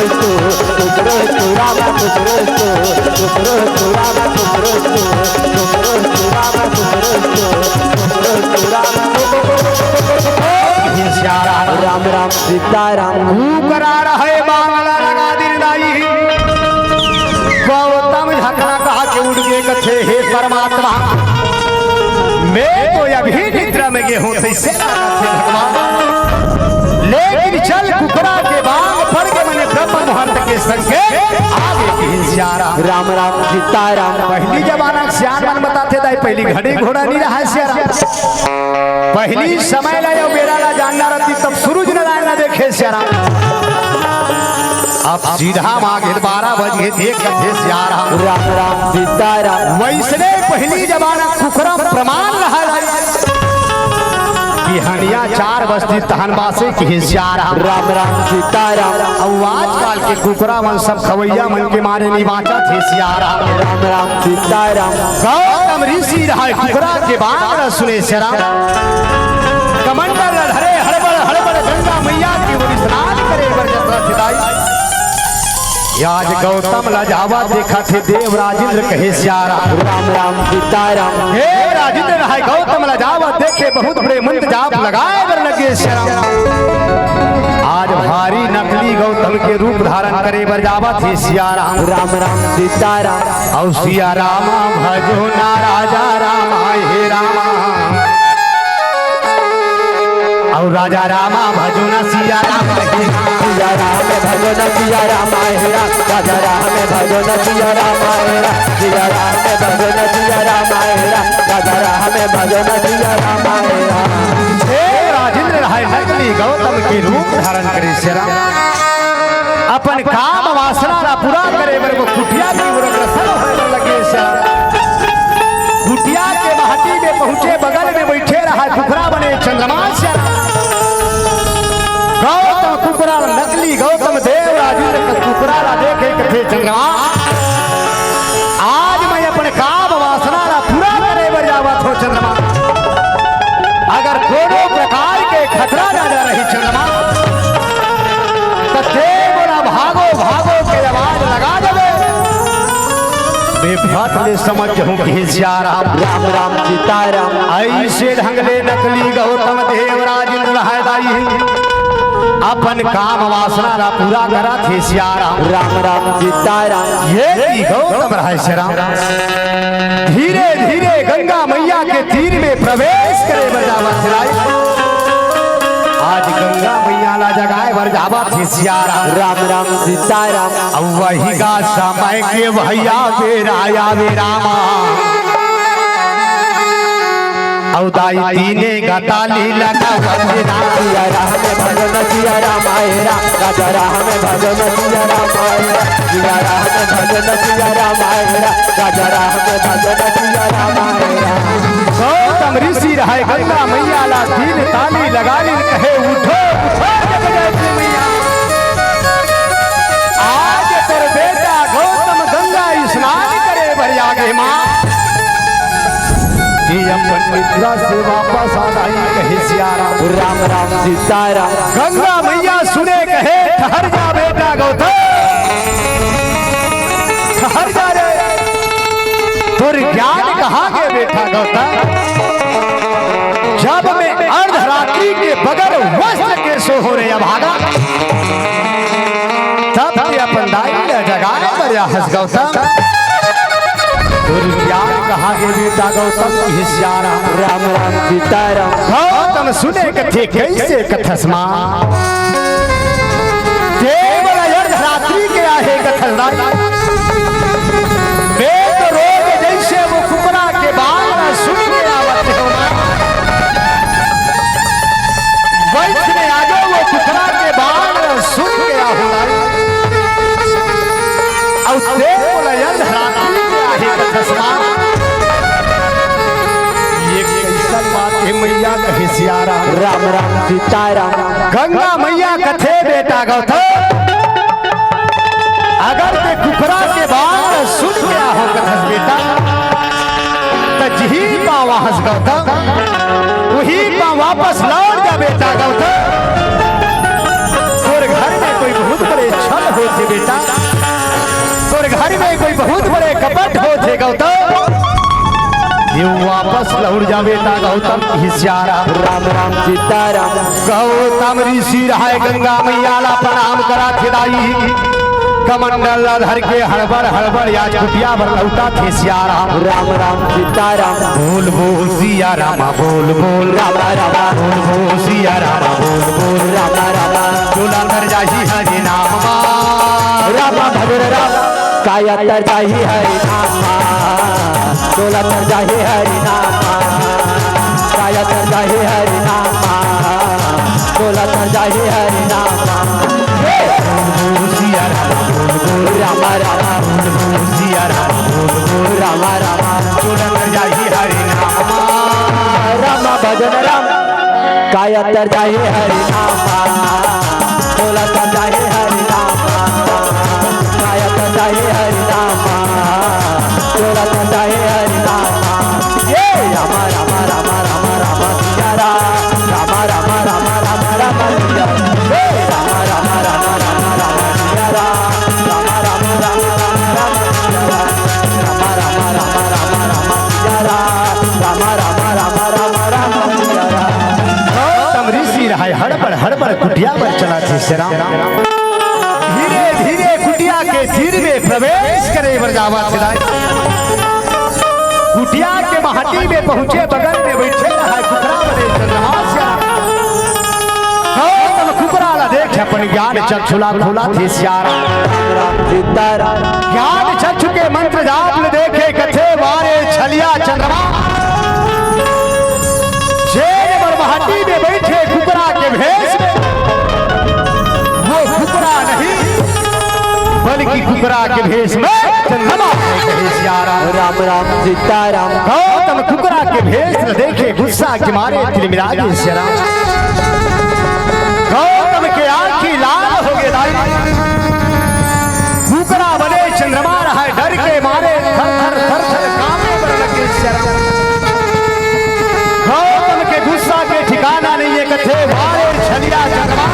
कुकड़ो कुरामा कुकड़ो कुकड़ो कुरामा कुकड़ो कुकड़ो कुरामा कुकड़ो कुकड़ो कुरामा कुकड़ो। सियाराम। राम राम सीताराम। कुकरा रहे बांगला लगा दिन दाई। गौतम झकना कहा के उठ के कथे, "हे परमात्मा, मैं तो अभी निद्रा में गे हूँ, तइसे लागत हे भगवान। लेकिन चल कुकरा के बांग पड़ के मने ब्रह्म मुहूर्त के संकेत आगे की सियाराम।" राम राम सीताराम। पहली जमाना के सियान मन बताथे दाई, पहली घड़ी घोड़ा नहीं रहा सियाराम। पहली समय ला अउ बेरा ला जानना रहती तब सूरज नारायण ला देखे सियाराम। अब सीधा मांगे बारह बज गे, देख कथे सियाराम। राम राम सीताराम। वैसने पहली जमाना कुकरा प्रमाण रहा कि हनिया चार बजती तहन बासे कि सियाराम। राम राम सीताराम। अउ आजकल के कुकरा मन सब खवैया मन के मारे नहीं बांचत हे सियाराम। राम राम सीताराम। गौतम ऋषि रहा कुकरा के बांग ला सुने सियाराम। कमंडल ला धरे हड़बड़ हड़बड़ गंगा मैया के ओर स्नान करे बर जतरा सिदाई। आज गौतम ला जावत देखत हे देव राजेंद्र कहे सियाराम। राम राम सीताराम। देव राजेंद्र रहा गौतम ला जावत देखे बहुत बड़े मंत्र जाप लगाए बर लगे सियाराम। आज भारी नकली गौतम के रूप धारण करे बर जावत हे सियाराम। राम राम सीताराम। अउ सियाराम भजो ना राजा राम हे राम। अउ राजा राम भजो ना सियाराम हे राम। सियाराम भजो ना सियाराम हे राम। राजा राम भजो ना सियाराम हे राम। सियाराम भजो ना सियाराम हे राम। राजा राम भजो ना सियाराम हे राम। हे राजेंद्र रहा नकली गौतम के रूप धारण करे सियाराम। अपन काम वासना ला पूरा करे बर वो कुटिया की ओर अग्रसर होए बर लगे सियाराम। कुटिया के महती में पहुंचे, बगल में बैठे रहा कुकरा बने चंद्रमा सियाराम। गौतम कुकरा नकली गौतम देव राजेंद्र के कुकरा ला देखे कथे चंद्रमा, आज मैं अपन काम वासना ला पूरा करे बर जावत हो चंद्रमा। अगर कोनो प्रकार के खतरा नजर रही चंद्रमा, त ते मोला भागो भागो के आवाज लगा देबे। बेफाट ले समझ जहूं कि सियाराम। राम राम सीताराम। ऐसे ढंग ले नकली गौतम देव राजेंद्र रहा दाई। अपन काम वासना ला पूरा करत हे सियाराम। राम राम सीताराम। ये की गौतम रहा सियाराम। धीरे धीरे गंगा मैया के तीर में प्रवेश करे बर जावत हे दाई। आज गंगा मैया ला जगाए बर जावत हे सियाराम। राम राम सीताराम। अब वही का समय के भैया बेरा आवे रामा। अउ दाई तीने गताली लगावत हे राम। सिया राम भजन सिया राम आए राम। राजा राम भजन सिया राम आए राम। सिया राम भजन सिया राम आए राम। राजा राम भजन सिया राम आए राम। गौतम ऋषि रहे गंगा मैया ला तीन ताली लगा ली, कहे, "उठो, उठो जगदम्बे मैया। आज तोर बेटा गौतम गंगा स्नान करे बर आगे माँ।" ये अपन निद्रा से वापस आ जाई, कहे सियाराम। राम राम सीताराम। गंगा मैया सुने कहे, "ठहर जा बेटा गौतम, ठहर जा रे, तोर ज्ञान कहाँ गे बेटा गौतम? जब मैं अर्धरात्रि के बगैर वस्त्र के सो हो रे अभागा, तब ते अपन दाई ला जगाए बर आहस गौतम।" तोर ज्ञान कहाँ गे बेटा गौतम, कहे सियाराम। राम राम सीताराम। गौतम सुने कथे, "कैसे कथस माँ? ते मोला अर्धरात्रि के आहे कथस दाई। मैं तो रोज जैसे वो कुकरा के बांग ला सुन के आवत हूँ माँ। वैसने आजो वो कुकरा के बांग ला सुन के आहूँ दाई। अउ ते मोला अर्धरात्रि के आहे कथस माँ। ये कैसन बात हे मैया," कहे सियाराम। राम राम सीताराम। गंगा मैया कथे, "बेटा गौतम, गौतम, उही पाँव वापस लौट जा बेटा गौतम। तोर घर में कोई बहुत बड़े छल होथे बेटा, तोर घर में कोई बहुत बड़े कपट होथे गौतम। ये वापस लौट जा बेटा गौतम। हिसियारा राम राम सीताराम। गौतम ऋषि रहय, गंगा मैया ला प्रणाम कराथे दाई। कमंडल ला धर के हड़बड़ हड़बड़ आज कुटिया बर लौटथे सियाराम। राम राम सीताराम। बोल बोल सिया राम, बोल बोल राम राम। बोल बोल सिया राम, बोल बोल राम राम। चोला तर जाही हरि नाम। राम भजन राम। काया तर जाही हरि नाम। चोला तर जाही हरि नाम। काया तर जाही हरि नाम। चोला तर जाही हरि नाम। हे! बोल बोल सिया राम, बोल बोल राम राम। बोल बोल सिया राम, बोल बोल राम राम। चोला तर जाही हरि नाम। राम भजन राम। काया तर जाही हरि नाम। चोला तर जाही हरि नाम। काया तर जाही हरि नाम। चोला तर जाही हरि नाम। ये राम राम राम राम राम सिया राम। राम राम राम राम राम सिया राम। हे राम राम राम राम राम सिया राम। राम राम राम राम राम सिया राम। राम राम राम राम राम सिया राम। राम राम राम राम राम सिया राम। गौतम ऋषि रहय हड़बड़ हड़बड़ कुटिया बर चलथे सिया राम। धीरे धीरे कुटिया के तीर में प्रवेश करे बर जावथे दाई। कुटिया के महती में पहुंचे, बगल में बइठे रहय कुकरा बने चंद्रमा सिया राम। गौतम कुकरा ला देखे अपन ज्ञान चक्षु ला खोलथे सिया राम। राम सीताराम। ज्ञान चक्षु के मंत्र जाप ल देखे कथे, "वारे छलिया चंद्रमा।" जेन बर महती में बइठे कुकरा के भेष में, वो कुकरा नहीं, बल्कि कुकरा के भेष में चंद्रमा हे कहे सिया राम। राम राम सीताराम। गौतम कुकरा के भेष ल देखे गुस्सा के मारे तिलमिरा गे सिया राम। गौतम के आँखी लाल हो गे दाई। कुकरा बने चंद्रमा रहय, डर के मारे थर थर थर थर कांपे बर लगे सिया राम। गौतम के गुस्सा के ठिकाना नहीं हे, कथे, "वारे छलिया चंद्रमा,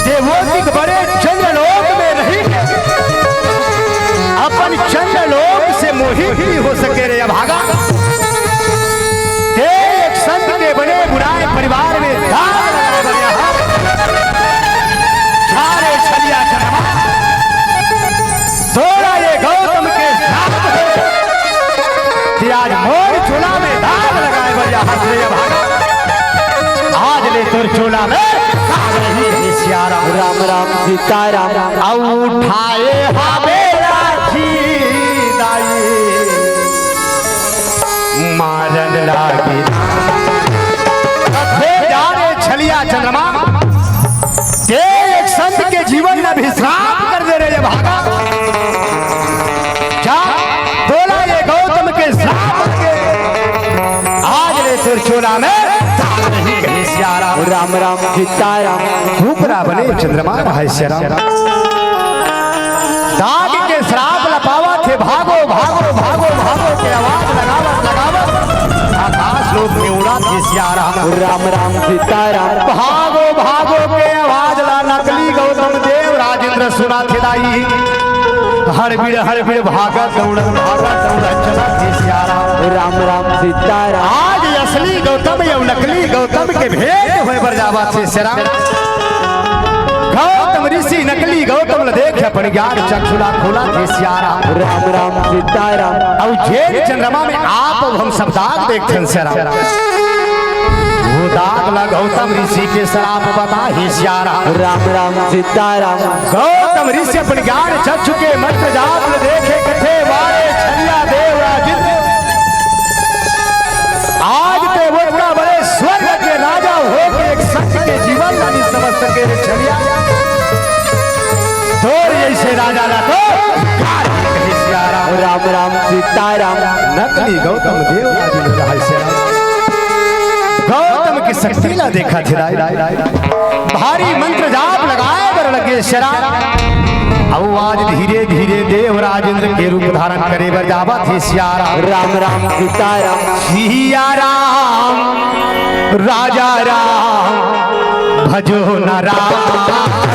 देवों के बड़े चंद्रलोक में रही, अपन चंद्रलोक से मोहित नहीं हो सके रे अभागा। ते एक संत के बने बुलाए परिवार में दाग लगा बर यहाँ। जा रे छलिया चंद्रमा, तोला ये गौतम के श्राप हे। ते आज मोर चोला में दाग लगाए बर यहाँ से अभागा। आज ले तोर चोला में दाग नहीं हे सिया राम।" राम राम सीताराम। अउ उठाए हावे लाठी दाई, मारन लागे। हे जा रे छलिया चंद्रमा, ते एक संत के जीवन में अभिश्राप कर दे रे अभागा। जा, तोला ये गौतम के श्राप के आज ले तोर चोला में दाग नहीं हे सिया राम। राम राम सीताराम। कुकरा बने चंद्रमा रहय सिया राम। दाग के श्राप ल पावथे, भागो, भागो, भागो, भागो के आवाज लगावत, लगावत आकाश लोक में उड़थे सिया राम। राम राम सीताराम। भागो, भागो के आवाज ला नकली गौतम देव राजेंद्र सुनथे दाई। हड़बिड़, हड़बिड़ भागत दौड़त, भागत दौड़त चलथे सिया राम। राम राम सीताराम। आज असली गौतम अउ नकली गौतम के भेद होय बर जावथे सिया राम। गौतम ऋषि नकली गौतम ल देख अपन ज्ञान चक्षु ला खोलथे सिया राम। राम राम सीताराम। अउ जेन चंद्रमा में आप अउ हम सब दाग देखथन सिया राम, वो दाग ला गौतम ऋषि के श्राप बताही सिया राम। राम राम सीताराम। गौतम ऋषि अपन ज्ञान चक्षु के मंत्र जाप ल देखे कथे, "वारे छलिया देव राजेंद्र, आज ते ओतका बड़े स्वर्ग के राजा होके एक संत के जीवन ला नहीं समझ सके रे छलिया। तोर जैसे राजा ला तो धिक्कार हे कहे सिया राम।" राम राम सीताराम। नकली गौतम देव राजेंद्र हे सिया राम। गौतम के शक्ति ला देखथे दाई। भारी मंत्र जाप लगाए बर लगे सिया राम। अउ आज धीरे धीरे देव राजेंद्र के रूप धारण करे बर जावत हे सिया राम। राम राम सीता राम। सिया राम राजा राम भजो न राम।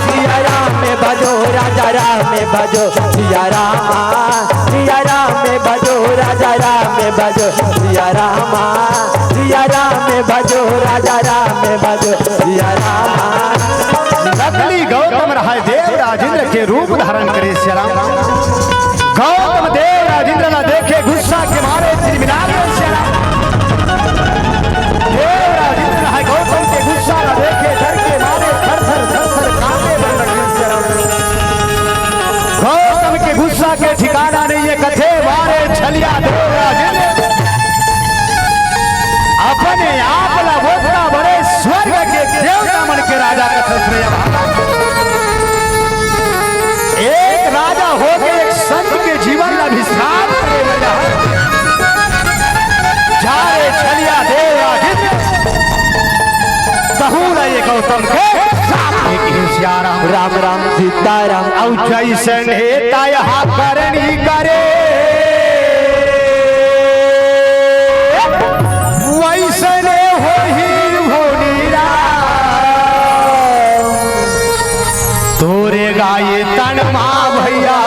सिया राम में भजो राजा राम में भजो सिया राम। सिया राम में भजो राजा राम में भजो सिया राम। सिया राम में भजो राजा राम में भजो सिया राम। नकली गौतम रहय देव राजेंद्र के रूप धारण करे सिया राम। गौतम देव राजेंद्र ला देखे गुस्सा के मारे तिलमिला गे सिया राम। देव राजेंद्र रहय गौतम के गुस्सा ला देखे डर के मारे थर थर थर थर कांपे बर लगे सिया राम। गौतम के गुस्सा के ठिकाना नहीं है, कथे मारे छलिया देव राजेंद्र। अपने आप ला वोकरा बड़े स्वर्ग के देवता मन के राजा कथस रे भागा। एक राजा होके एक संत के जीवन ला भी श्राप करे वाला है। जा रे छलिया देव राजेंद्र, तहूँ ला ये गौतम के श्राप दे के सिया राम। राम राम सीता राम। अउ जैसन हे तैहा करनी करे, वैसने होही भोनी राम। तोरे गाये तन मा भैया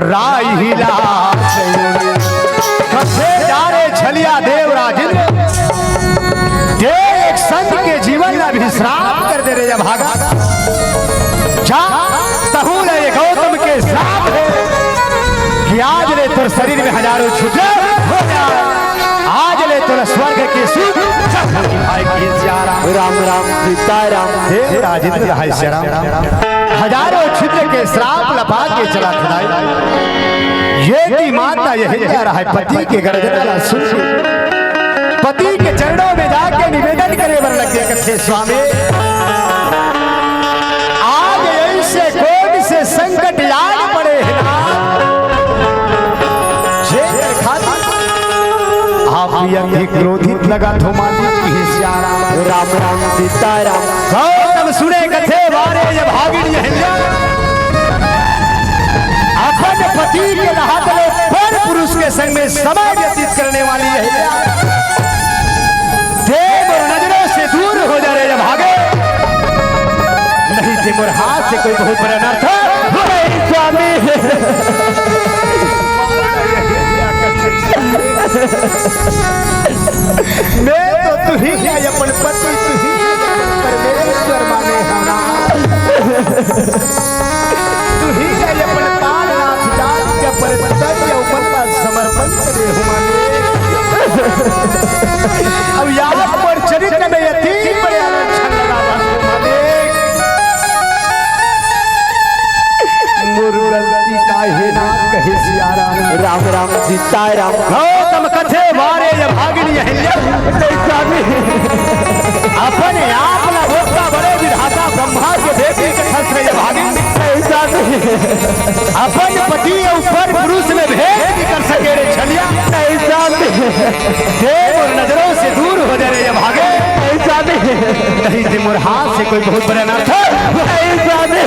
राई हिला। कथे जा रे छलिया देव राजेंद्र, दे एक संत के जीवन ला भी श्राप कर दे रे या भागा। जा, तहूँ ला ये गौतम के श्राप हे कि आज ले तोर शरीर में हजारों छुटे हो जाए, आज ले तोला स्वर्ग के सुख सब होही भाई की सिया राम। राम राम सीता राम। देव राजेंद्र रहय सिया राम। हजारों छिद्र के श्राप ला पा के चला खिलाई। ये की माता यही रहय पति के गर्जना ला सुन के पति के चरणों में जाके निवेदन करे बर लगे, कथे स्वामी, आज ऐसे कौन से संकट आय पड़े हे ना, जेकर खातिर आप अति क्रोधित लगत हो मालिक की सिया राम। राम राम सीता राम। गौतम सुने कथे बारे ये भागिन अहिल्या अपन पति के रहत ले पर पुरुष के संग में समय व्यतीत करने वाली अहिल्या। दे मोर नजरों से दूर हो जा रे या भागे, नहीं ते मोर हाथ से कोई बहुत बड़ा अनर्थ हो। नहीं स्वामी। मैं तो तुही ला अपन पति, तुही ला अपन परमेश्वर माने हूँ ना। तुही ला अपन प्राणनाथ जान के अपन तन अउ मन ला समर्पण करे हूँ माने। अब याद पर चरित्र में अति बड़े आलोचन लगा बाबू माने। मोर गलती काहे ना कहे सिया राम। राम राम सीता राम। गौतम कथे बारे ये भागिन अहिल्या। नहीं स्वामी। अपने आप ला वोकरा बड़े विधाता ब्रह्मा के बेटी कथस रे ये भागिन। नहीं स्वामी। अपन पति अउ पर पुरुष में भेद भी कर सके रे छलिया। नहीं स्वामी। दे मोर नजरों से दूर हो जा रे या भागे। नहीं स्वामी। नहीं ते मोर हाथ से कोई बहुत बड़ा अनर्थ। नहीं स्वामी।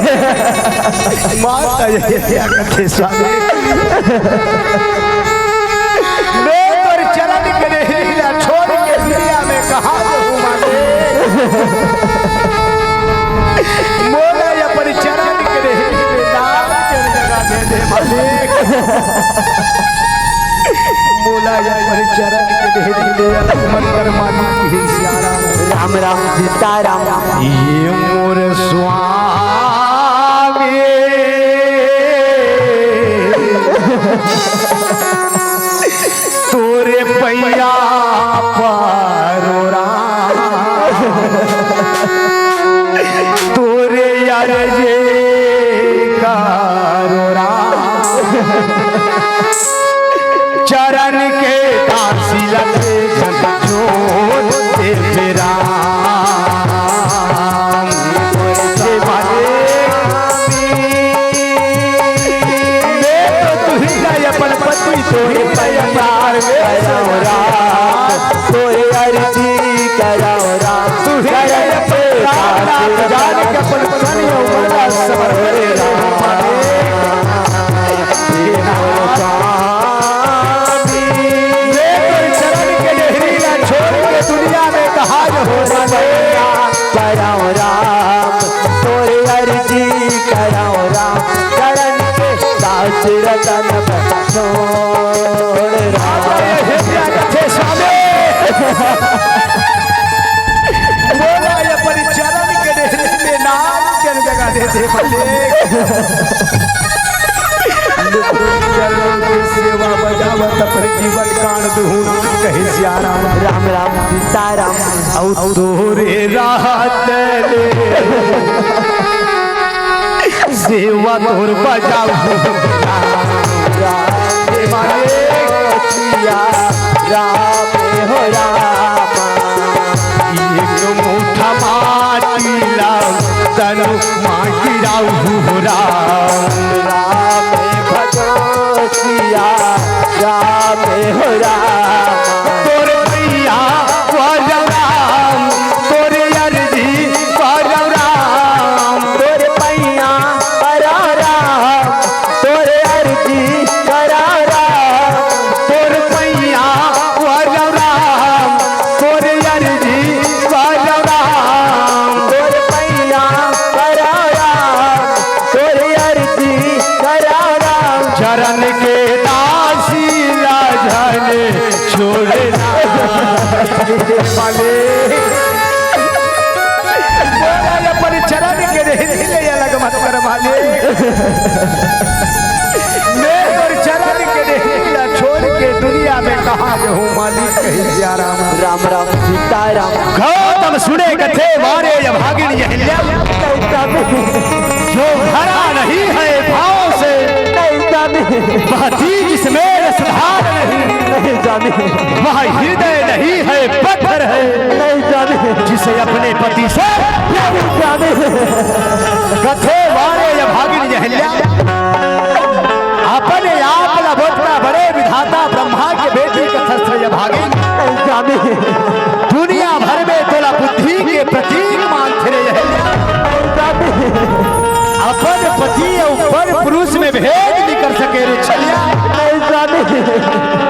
माता ये क्या कथे स्वामी। मैं तोर चरण के नहीं ला छोड़ के दुनिया में कहाँ जाहूँ माने। मोला ये अपन चरण के नहीं में नाम के जगह दे दे मालिक। मोला ये अपन चरण के नहीं ले मन कर मालिक ही सिया राम। राम राम सीता राम। ये मोर स्वामी तोरे पैया परो राम, तोरे यार ये करो राम। चरण के दासी लगे जब जोत से राम। मैं तो तुही ला अपन पति तोरे पैया परो राम। तोरे अर्जी करो राम। तुही ला अपन प्राणनाथ जान के अपन तन अउ मन ला समर्पण रतन बसोड़ राम। हे प्यारे थे स्वामी। बोला ये परी चरण के डेहरी में नाम जन जगा दे दे बले। सेवा बजावत पर जीवन कान दुहू नाम कहे सिया राम। राम राम सीताराम। अउ तोरे राहत ले सेवा तोर बजाऊ। राम रे सिया राम हो राम। एक मुठा माटी ला तनु मा गिराऊ हो राम। राम भजो सिया राम हो राम। तोर पैया परब राम, तोर अरजी परब राम। तोर पैया परब राम, तोर अरजी परब राम। तोर पैया परब राम, तोर अरजी परब राम। तोर पैया परब राम, तोर अरजी परब राम। चरण के दासी ला झन छोड़े ना। मालिक, बोला ये परी चरण के डेहरी ले अलग मत कर मालिक। मैं तोर चरण के डेहरी ला छोड़ के दुनिया में कहाँ जाहूँ मालिक कहे सिया राम। राम राम सीताराम। गौतम सुने कथे वारे अभागिन अहिल्या। नहीं स्वामी। जो भरा नहीं है भाव से नहीं स्वामी। वह दीन इसमें रसधार नहीं। नहीं स्वामी। वह हृदय नहीं है पत्थर है। नहीं स्वामी। जिसे अपने पति से नहीं स्वामी। कथे वारे अभागिन अहिल्या। अपने आप ला बोलता बड़े विधाता ब्रह्मा के बेटी कथस रे अभागिन। नहीं स्वामी। दुनिया भर में तोला बुद्धि के प्रतीक मानथे रे अहिल्या। नहीं स्वामी। अपन पति अउ पर पुरुष में भेद नइ कर सके रे छलिया। नहीं स्वामी।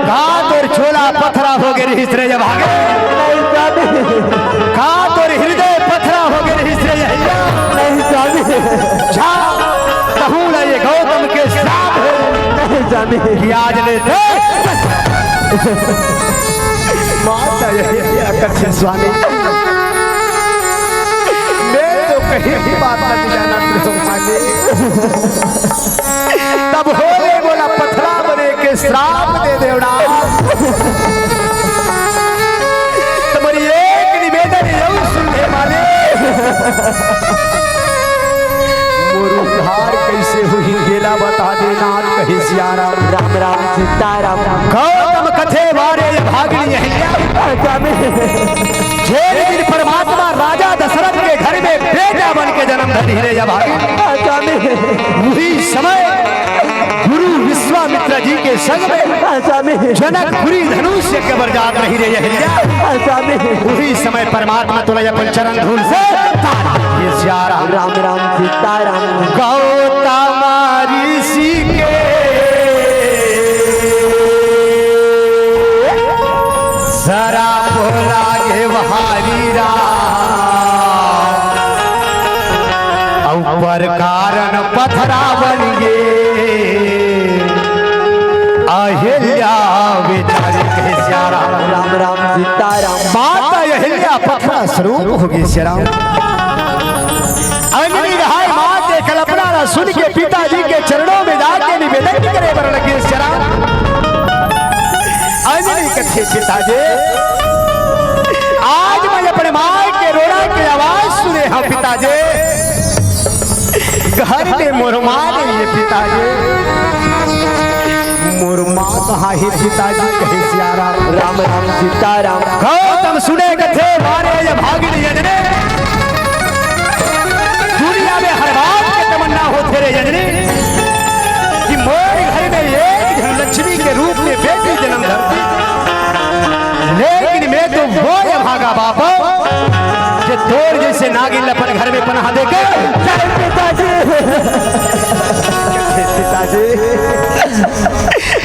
का तोर चोला पथरा हो गे रिहिस रे अभागिन। नहीं स्वामी। का तोर हृदय पथरा हो गे रिहिस रे अहिल्या। नहीं स्वामी। जा, कहूँ ला ये गौतम के श्राप है। नहीं स्वामी। कि आज ले दे। माता ये क्या कथे स्वामी। मैं तो कहीं भी बात नहीं जाना तुम मालिक। तब होले बोला पथरा बने के श्राप दे देवड़ा। तुम्हारी एक निवेदन यू सुन ले मालिक। मोर उद्धार कैसे हुई गेला बता दे नाथ कहे सिया राम। राम राम सीताराम। गौतम कथे वारे अभागिन अहिल्या। स्वामी। जेन दिन परमात्मा राजा दशरथ के घर में बेटा बन के जन्म धरी रे अभागिन। स्वामी। उही समय गुरु विश्वामित्र जी के संग में स्वामी। जनकपुरी धनुष के बरजात रही रे अहिल्या। स्वामी। उही समय परमात्मा तोला अपन चरण धूल से तार ये सिया राम। राम राम सीताराम। गौतम ऋषि के सराप लागे भारी राम, अउ पर कारण पथरा बन गे अहिल्या बेचारी कहे सिया राम। राम राम सीताराम। माता अहिल्या पथरा स्वरूप हो गे सिया राम। अंजनी रहाय माँ के कल्पना ला सुन के पिताजी के चरणों में जाके निवेदन करे बर लगे, "जरा अंजनी कथे पिताजी, आज मैं अपने माँ के रोना के आवाज सुने हँव पिताजी, घर में मोर माँ नहीं है पिताजी।" मोर माँ कहाँ हे पिताजी, कहे सिया राम। राम राम सीताराम। गौतम सुने कथे वारे अभागिन अंजनी। दुनिया में हर बाप के तमन्ना होथे रे अंजनी कि मोर घर में एक झन लक्ष्मी के रूप में बेटी जन्म धरती। लेकिन मैं तो वो अभागा बाप हँव, जे तोर जइसे नागिन ल अपन घर में पनहा देके। जय पिताजी। पिताजी,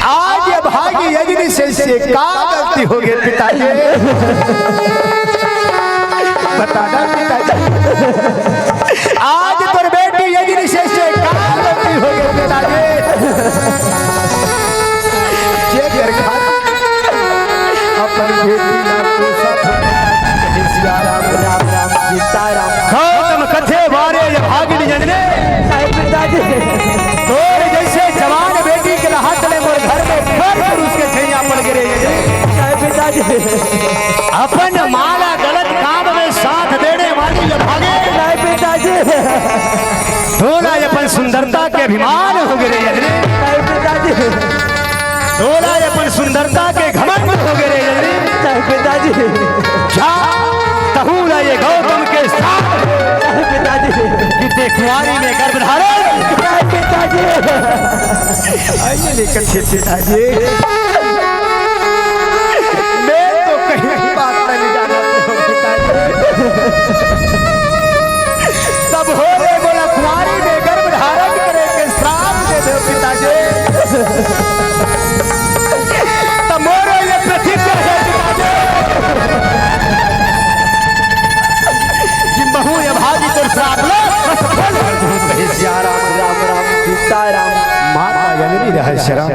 आज अभागी अंजनी से, से का गलती हो गे पिताजी? बता ना पिताजी, आज तोर बेटी अंजनी से, से का गलती हो गे पिताजी? जजने, साहेब पिताजी। तोर जइसे जवान बेटी के रहत ले मोर घर में खर पुरुष के छैया पड़ गे रे जजने। साहेब पिताजी। अपन माँ ला गलत काम में साथ देने वाली अभागिन। साहेब पिताजी। तोला अपन सुंदरता के अभिमान हो गे रे जजने। साहेब पिताजी। तोला अपन सुंदरता के घमंड हो गे रे जजने। साहेब पिताजी। जा, तहूँ ला ये गौतम के साथ। साहेब पिताजी। कि ते कुंवारी में गर्भ धारण। साहेब पिताजी। आइए लेकर छे पिताजी। मैं तो कहीं की बात नहीं जाना पिताजी। तब हो रे मोला कुंवारी में गर्भ धारण करे के श्राप दे दे पिताजी। त मोरो ये प्रतिज्ञा हे पिताजी कि महूँ अभागी तोर श्राप ला असफल कर दूँ। कहे सिया राम, राम राम, सीता राम। माता अंजनी रहस्य राम।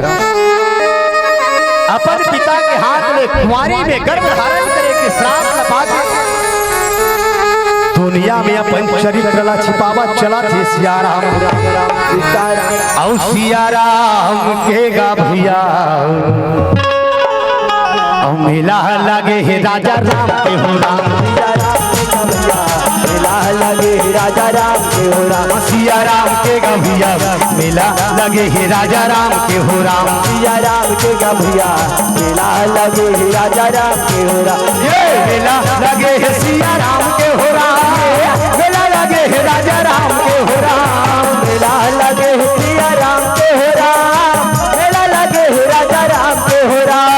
अपन पिता के हाथ ले कुंवारी में गर्भ धारण करे के श्राप ला पाके दुनिया में अपन चरित्र ला छिपावा चला थे सिया राम। राम राम, सीता राम। अउ सिया राम के गा भैया, अउ मेला लगे हे राजा राम के हो राम। सिया राम के गा भैया, मेला लगे हे राजा राम के हो राम। सिया राम के गा भैया, मेला लगे हे राजा राम के हो राम। सिया राम के गा भैया, मेला लगे हे राजा राम के हो राम। ये मेला लगे हे सिया राम के हो राम। मेला लगे हे राजा राम के हो राम। मेला लगे हे सिया राम के हो राम। मेला लगे हे राजा राम के हो राम।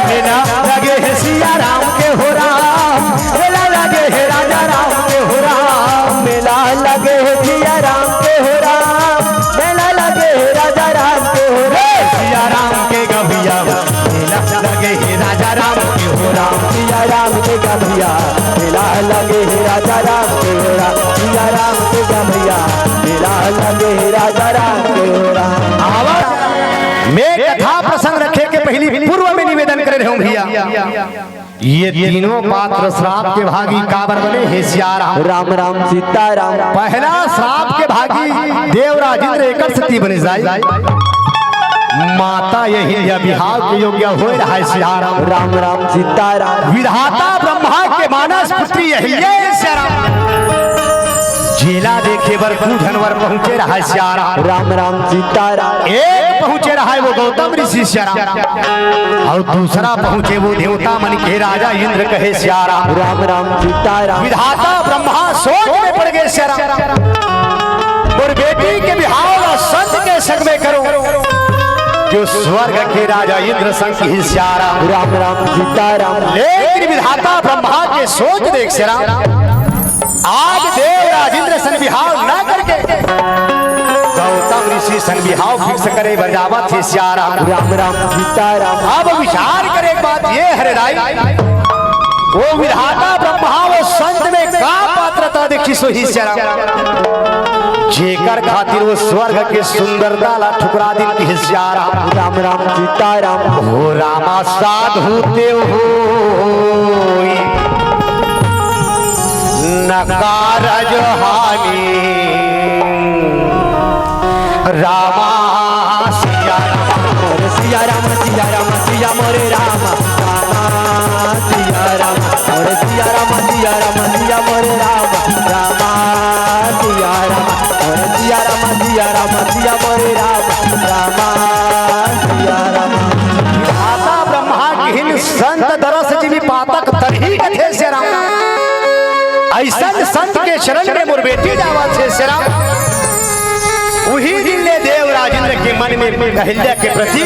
मेला लगे हे सिया राम के हो राम। मेला लगे हे राजा राम के हो राम। मेला लगे हे सिया राम के हो राम। मेला लगे हे राजा राम के हो राम। सिया राम के गा भैया, मेला लगे हे राजा राम के हो राम। सिया राम के गा भैया, मेला लगे हे राजा राम के हो राम। सिया राम के गा भैया, मेला लगे हे राजा राम के हो राम। आवा, मैं कथा प्रसंग रखे के पहिली पूर्व में निवेदन करे रहूं भैया। ये तीनों पात्र श्राप के भागी काबर बने हे सिया राम। राम राम, सीता राम। पहला श्राप के भागी देवराज इंद्र एकर सती बने जाय। माता अहिल्या बिहाव के योग्य होय रहय सिया राम। राम राम, सीता राम। विधाता ब्रह्मा के मानस पुत्री अहिल्या हे सिया राम। जेला देखे बर दू झन वर पहुंचे रहय सिया राम। राम राम, सीता राम। एक पहुंचे रहय वो गौतम ऋषि सिया राम। अउ दूसरा पहुंचे वो देवता मन के राजा इंद्र कहे सिया राम। राम राम, सीता राम। विधाता ब्रह्मा सोच में पड़ गे सिया राम। मोर बेटी के बिहाव ला संत के संग में करो, जो स्वर्ग के राजा इंद्र संग ही सिया राम। राम राम, सीता राम। लेकिन विधाता ब्रह्मा के सोच देख सिया राम। आज देवराज इंद्र सन बिहाव ना करके गौतम ऋषि सन बिहाव fix करे बर जावत हे सिया राम। राम राम, सीता राम। अब विचार करे के बात ये हरे दाई, वो विधाता ब्रह्मा वो संत में का पात्रता देखी सो ही सिया राम, जेकर खातिर वो स्वर्ग के सुंदरता ला ठुकरा दिन की सिया राम। राम राम, सीता राम। हो रामा साधु ते होई न कारज हानि। रामा सिया राम। मोरे सिया राम, सिया राम, सिया मोरे राम। रामा सिया राम। मोरे सिया राम, सिया राम, सिया मोरे राम। रामा सिया राम। मोरे सिया राम, सिया राम, सिया मोरे राम। रामा सिया राम। विधाता ब्रह्मा किहिन संत दरस जिमि पातक तरही कथे सिया राम। अइसन संत के शरण में मोर बेटी जावत हे सिया राम। उही दिन ले देवराज इंद्र के मन में अहिल्या के प्रति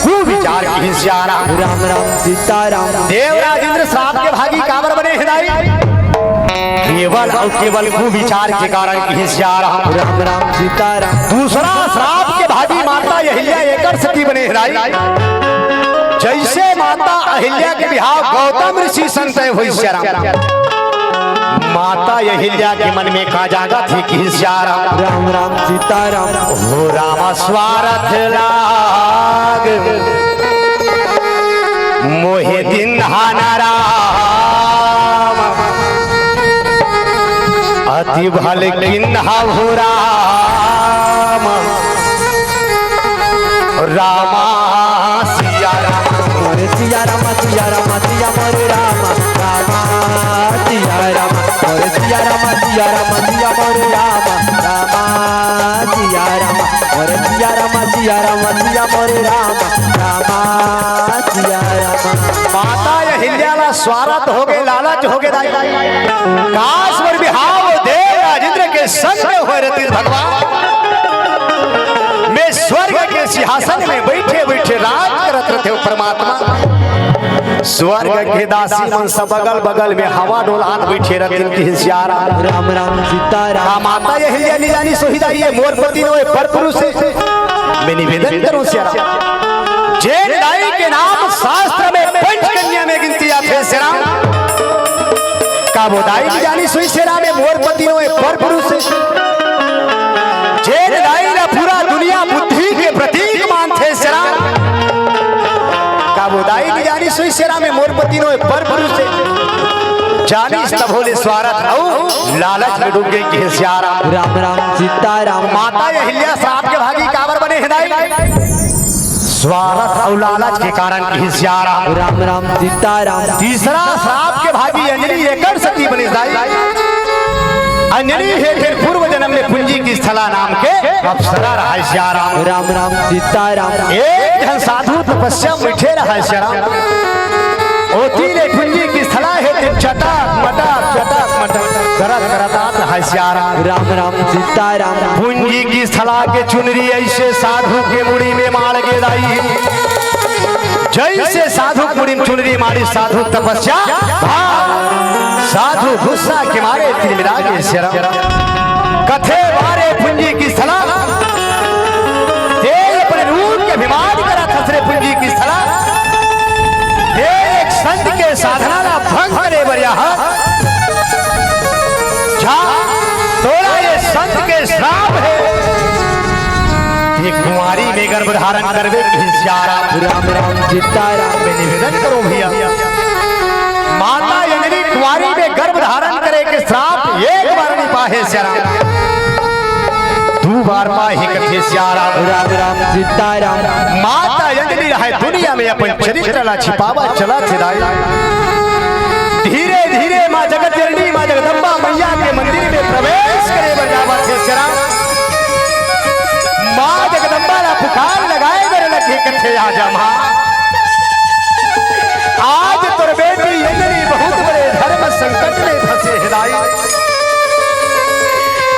कुविचार किहिन सिया राम। राम राम, सीता राम। देवराज इंद्र श्राप के भागी काबर बने हे दाई? केवल अउ केवल कुविचार के कारण किहिन सिया राम। राम राम, सीता राम। दूसरा श्राप के भागी माता अहिल्या एकर सती बने हे दाई। जइसे माता अहिल्या के बिहाव गौतम ऋषि सन तय होइस सिया राम। माता अहिल्या के मन में का जागत हे किहिन सिया राम। राम राम, सीता राम। हो राम स्वारथ लाग मोहे दीन्हा न राम। अत अति भल किन्हा हो राम, रामा सिया राम। अरे सिया राम, सिया राम, सिया मोरे राम, रामा सिया राम। अरे सिया राम, सिया राम, सिया मोरे राम, रामा सिया राम। अरे सिया राम, सिया राम, सिया मोरे राम, रामा सिया राम। माता अहिल्या ला स्वारथ होगे, लालच होगे दाई। कास बर बिहाव दे राजेंद्र के संग होय रतिस भगवान। मैं स्वर्ग के सिंहासन में बइठे बइठे राज करत रथे परमात्मा। स्वर्ग के दासी मन सब बगल बगल में हवा डोलात बइठे रथिन कि सिया राम। राम राम सीता राम। का माता अहिल्या नइ जानिस होही दाई, ये मोर पति नोहे, पर पुरुष हे। मैं निवेदन करूं सिया राम, जेन दाई के नाम शास्त्र में पंच कन्या में गिनती आथे सिया राम। का वो दाई नइ जानिस होही सिया राम, ये मोर पति नोहे, पर पुरुष हे। जेन दाई ला पूरा दुनिया बुद्धि के प्रतीक मानथे सिया राम। का वो दाई नइ जानिस होही सिया राम, ये मोर पति नोहे, पर पुरुष हे। जानिस तभो ले स्वारथ अउ लालच में डूब गे कि सिया राम। राम राम सीता राम। माता अहिल्या श्राप के भागी काबर बने हे दाई? स्वारथ अउ लालच के कारण कि सिया राम। राम राम सीता राम। तीसरा श्राप के भागी अंजनी एकर सती बनिस दाई। अंजनी हे फिर पूर्व जन्म में पुंजी की स्थला नाम के अप्सरा रहय सिया राम। राम राम सीता राम। एक झन साधु तपस्या में बइठे रहय सिया राम। ओती ले पुंजी की स्थला हे ते चटक मटक चटक मटक करत करत आत रहय सिया राम। राम राम सीता राम। पुंजी की स्थला के चुनरी अइसे साधु के मुड़ी में माड़ गे दाई। जइसे साधु के मुड़ी में चुनरी माड़ी, साधु तपस्या, हाँ, साधु गुस्सा के मारे तिलमिला गे सिया राम। कथे वारे पुंजी की स्थला, ते अपन रूप के अभिमान करत हस रे पुंजी की स्थला। ते एक संत के साधना ला भंग करे बर आए हस। जा, तोला ये संत के श्राप हे। ये कुंवारी में गर्भ धारण करबे कि सिया राम। राम राम सीता राम। मैं निवेदन करूं भइया, माता अंजनी कुंवारी में गर्भ धारण करे के श्राप एक बार नइ पाहे सिया राम, दू बार पाही कथे सिया राम। राम राम सीता राम। माता अंजनी रहय दुनिया में अपन चरित्र ला छिपावत चलत हे दाई। धीरे धीरे माँ जगत जननी, माँ जगदम्बा मइया के मंदिर में प्रवेश करे बर जावत हे सिया राम। माँ जगदम्बा ला पुकार लगाए बर लगे कथे, आजा माँ, आज तोर बेटी अंजनी बहुत बड़े धर्म संकट में फंसे हे दाई।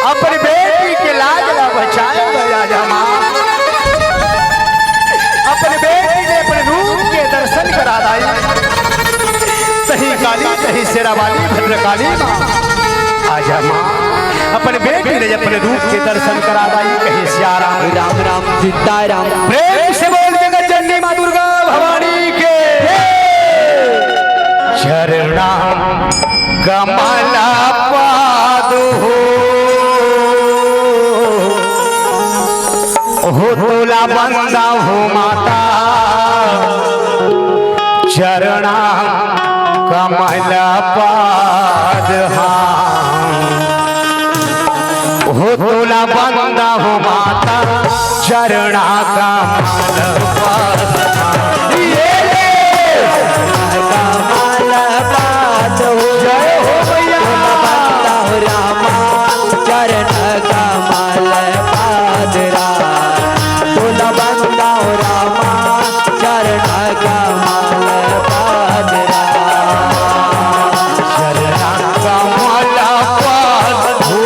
अपन बेटी के लाज ला बचाए बर आजा माँ। अपन बेटी ले अपन रूप के दर्शन करा दाई। सही काली, सही शेरा वाली भद्रकाली माँ, आजा माँ, अपन बेटी ले अपन रूप के दर्शन करा दाई, कहे सिया राम। राम राम सीता राम। प्रेम से बोल जगत जननी माँ दुर्गा भवानी के। चरणा कमल पाद हो, हो तोला बंदा हो माता, चरणा कमल पाद हाँ। हो तोला बंदा हो माता, चरणा कमल पाद। ये ले। कमल पाद हो। जय हो भैया। बंदा हो रामा, चरण कमल पाद राम। तोला बंदा हो रामा, चरण कमल पाद राम। चरण कमल पाद हो,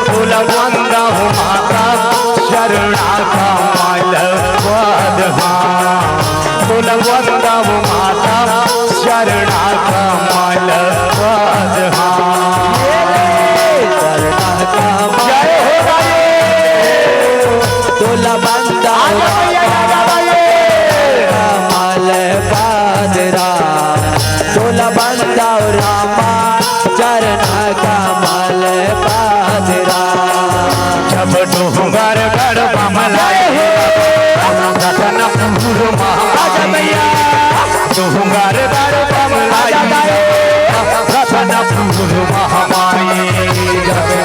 तोला बंदा हो माता, चरण कमल पाद हाँ। तोला बंदा हो माता, चरण कमल पाद हाँ। जय हो राधे। तोला बंदा हो रामा, कमल पाद राम। तोला बंदा हो रामा, चरण कमल पाद राम। जब डूंगर गढ़ बमलाई, रतनपुर महामाई। डूंगर गढ़ बमलाई, रतनपुर महामाई। जब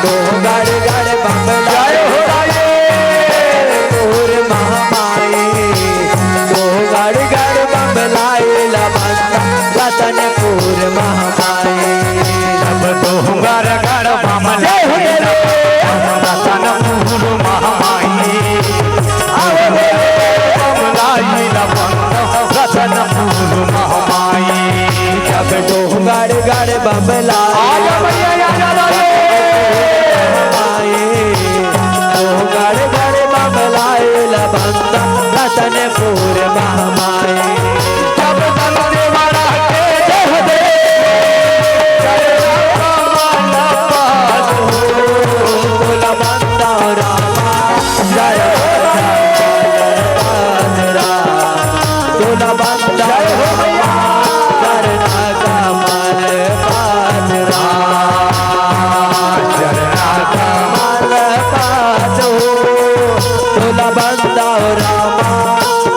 बंदव रामा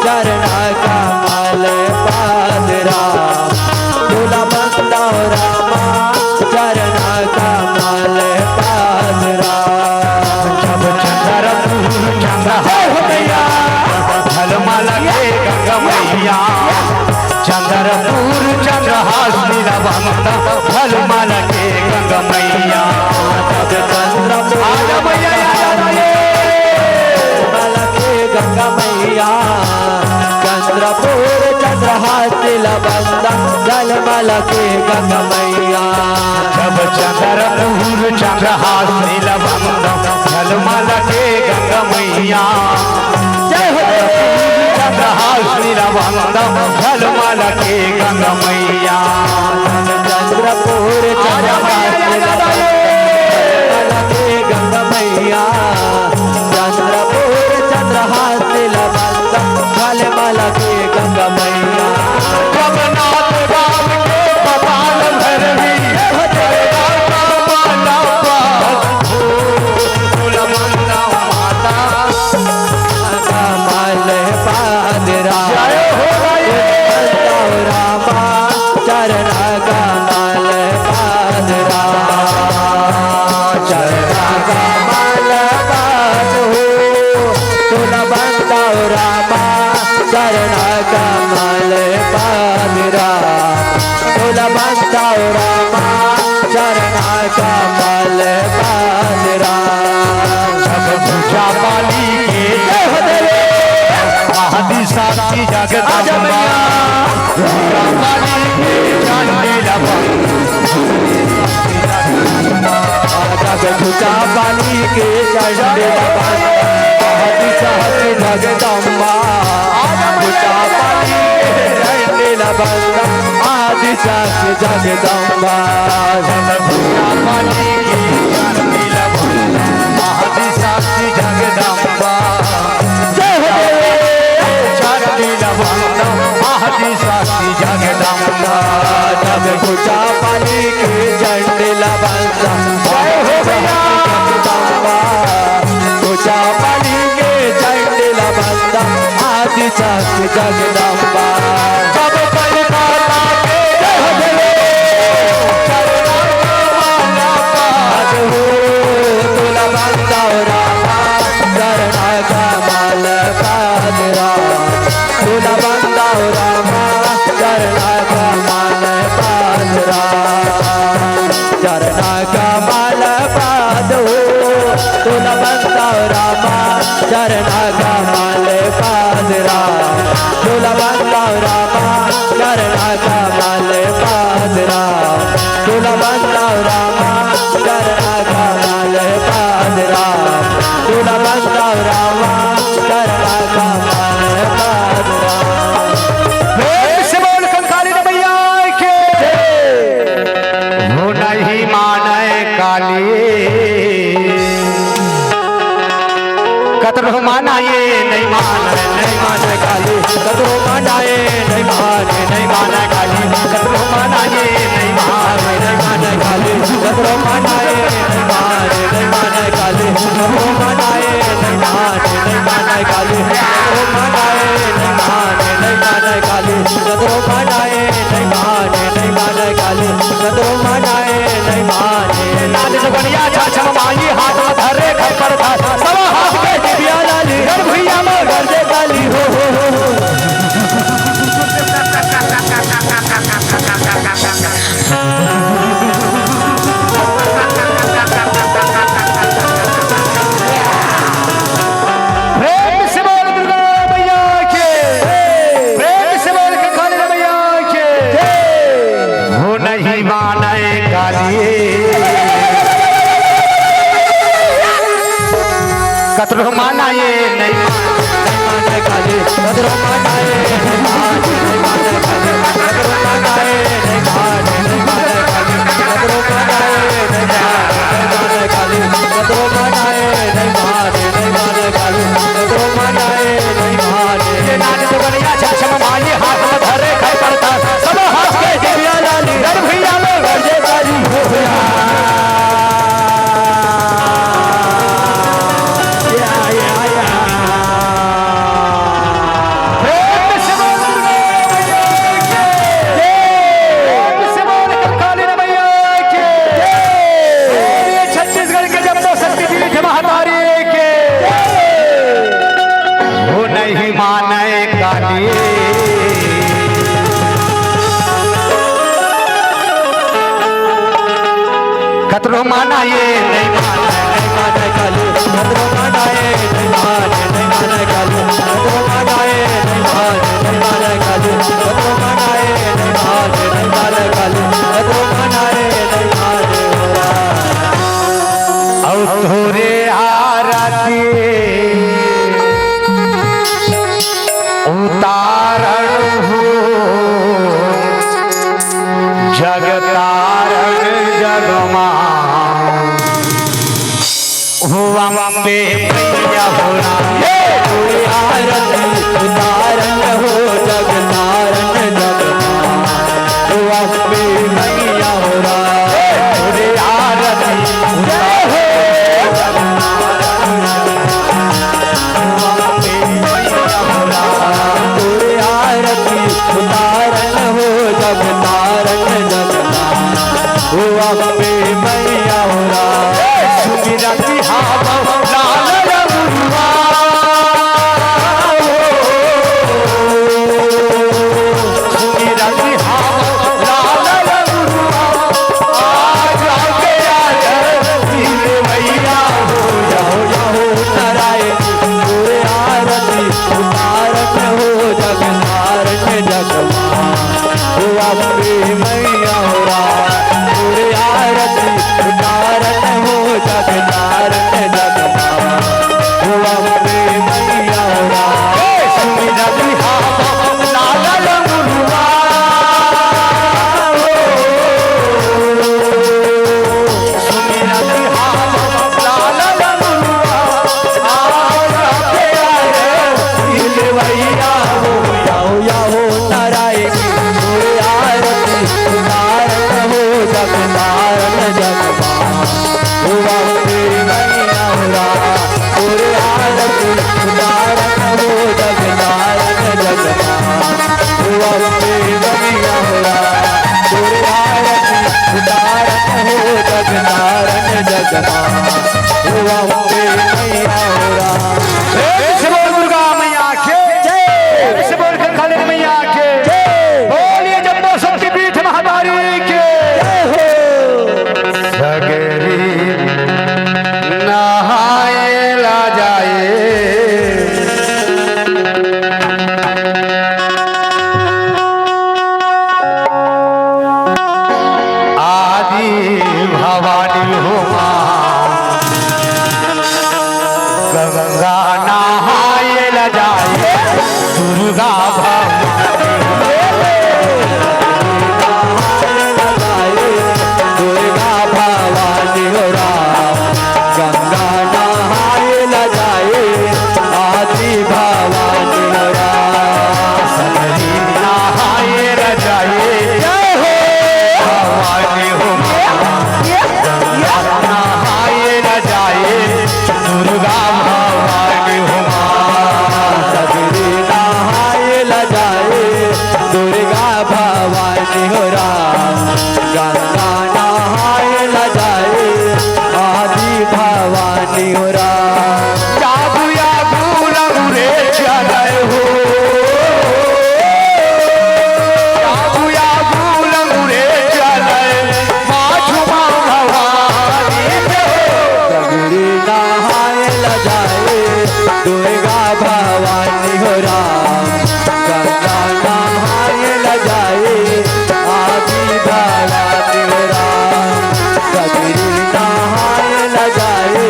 चरण कमल पाद राम, तोला बंदव रामा चरण कमल पाद राम। जब चंद्रपुर चंद्रहास लीला, झलमल के गंगा मैया। चंद्रपुर चंद्रहास लीला बंदव, झलमल के गंगा मैया। जब चंद्रपुर आजा मैया, आजा मैया। झलमल के गंगा मैया, चंद्रपुर चंद्रहास लीला बंदव, झलमल के गंगा मैया। जब चंद्रपुर चंद्रहास लीला बंदव, झलमल के गंगा मैया। जय हो। चंद्रहास लीला बंदव, झलमल के गंगा मैया। चंद्रपुर आजा मैया, चंद्रहास लीला आजा। बंदव, झलमल के गंगा मैया। चंद्रपुर चंद्रहास लीला बंदव, झलमल के गंगा मैया। जगन्नाथ राम के पताल भैरवी, जगन्नाथ माला पास, फूल बंदव माता। कमल पाद राम। जय हो राम। बंदव रामा चरण कमल पाद राम। चरण कमल पाद हो, तोला बंदव रामा चरण कमल पाद राम। तोला बंदव रामा चरण कमल पाद राम। सब पूजा पाली के जय हो देवे। आदि शक्ति जगदम्बा। पूजा पाली के चंडी लबा। जब पूजा पाली के चंडी लबा। आदि शक्ति जगदम्बा। पूजा पाली के चंडी लबा। आदि शक्ति जगदम्बा। जब पूजा पाली के चंडी लबा। आदि शक्ति जगदम्बा। जय हो देवी। चंडी लबा। आदि शक्ति जगदम्बा। जब पूजा पाली के चंडी लबा। जय हो भैया। जगदम्बा। पूजा पाली के चंडी लबा। आदि शक्ति जगदम्बा। जब कलकत्ता के जय हो देवी। चरण कमल पाद हो, तोला बंदव रामा, चरण कमल पाद राम। तोला बंदव रामा, चरण कमल पाद राम। चरण कमल पाद हो, तोला बंदव रामा, चरण कमल पाद राम। तोला बंदव रामा, चरण कमल पाद राम। तोला बंदव रामा, चरण कमल पाद राम। तोला बंदव रामा, चरण कमल पाद राम। प्रेम से बोल कंकाली मैया के। हो नहीं माने काली। कतरो माना ये नहीं माने, नहीं माने काली। कतरो माना ये नहीं माने, नहीं माने काली। कतरो माना ये नहीं माने, नहीं माने काली। कतरो माना ये नहीं माने, नहीं माने काली। कतरो माना ये नहीं माने, नहीं माने काली। कतरो माना ये नहीं माने, नहीं माने काली। कतरो माना ये नहीं माने, नहीं माने काली। कतरो माना ये नहीं माने। नाच सुगनिया छम छम माई हाथ में धरे खप्पर था। सब हाथ के दिया लाली। घर भुइया में गरजे काली। हो, हो, हो, हो। प्रेम से बोल दुर्गा मैया की। प्रेम से बोल कंकाली मैया की। हो नहीं माने काली। कतरो माना ये नहीं माने काली। कतरो माना ये नहीं माने, नहीं माने काली। कतरो माना ये नहीं माने, नहीं माने काली। कतरो माना ये नहीं माने, नहीं माने काली। कतरो माना ये नहीं माने, नहीं माने काली। कतरो माना ये नहीं माने। ये नाच तो बढ़िया छम छम माई हाथ में धरे खप्पर था। सब हाथ के दिया लाली। घर भुइया में गरजे काली। हो या। या, या, या। अउ तोरे आरती उतारण हो, जगतारण जगमा हो अम्बे मैया हो राम। हे! आरती उतारण हो जगतारण जगमा हो अम्बे मैया हो राम। हे! आरती उतारण हो जगतारण जगमा हो अम्बे मैया हो राम। आरती उतारण हो जगतारण जगमा हो अम्बे मैया हो राम। सुमिरत हावव लाल रघुरुआ। सुमिरत हावव लाल रघुरुआ। आ जाके आरती मैया हो। या हो, या हो नारायण तोरे आरती उतारण हो जगतारण जगमा हो अम्बे मैया हो राम। तोरे आरती उतारण हो जगतारण जगमा हो अम्बे मैया हो राम। हे सुमिरत हावव लाल रघुरुआ। सुमिरत हावव लाल रघुरुआ। या हो, या हो नारायण तोरे आरती उतारण हो जगतारण जगमा हो अम्बे मैया हो राम। तोरे आरती उतारण हो जगतारण जगमा हो अम्बे मैया हो राम। तोरे आरती उतारण हो जगतारण जगमा हो अम्बे मैया हो राम। प्रेम से बोल दुर्गा मैया की जय। प्रेम से बोल कंकाली मैया की जय। बोलिए जम्बो शक्ति पीठ महातारी की जय हो। सगरी नहाए ला जाए। आदि भवानी हो माँ, गंगा नहाए ला जाए, दुर्गा भवानी हो। दुर्गा भवानी हो राम, गंगा नहाए ला जाए, आदि भवानी हो राम। सगरी नहाए ला जाए, जय हो। भवानी हो माँ, गंगा नहाए ला जाए, दुर्गा भवानी हो माँ। सगरी नहाए ला जाए, दुर्गा भवानी हो राम। गंगा नहाए ला जाए, आदि भवानी हो राम। जागू, जागू, रघु रे चले हो। जागू, जागू, रघु रे चले, पाछू माँ भवानी के हो। सगरी नहाए ला जाए, दुर्गा भवानी हो राम। गंगा नहाए ला जाए, आदि भवानी हो राम। सगरी नहाए ला जाए,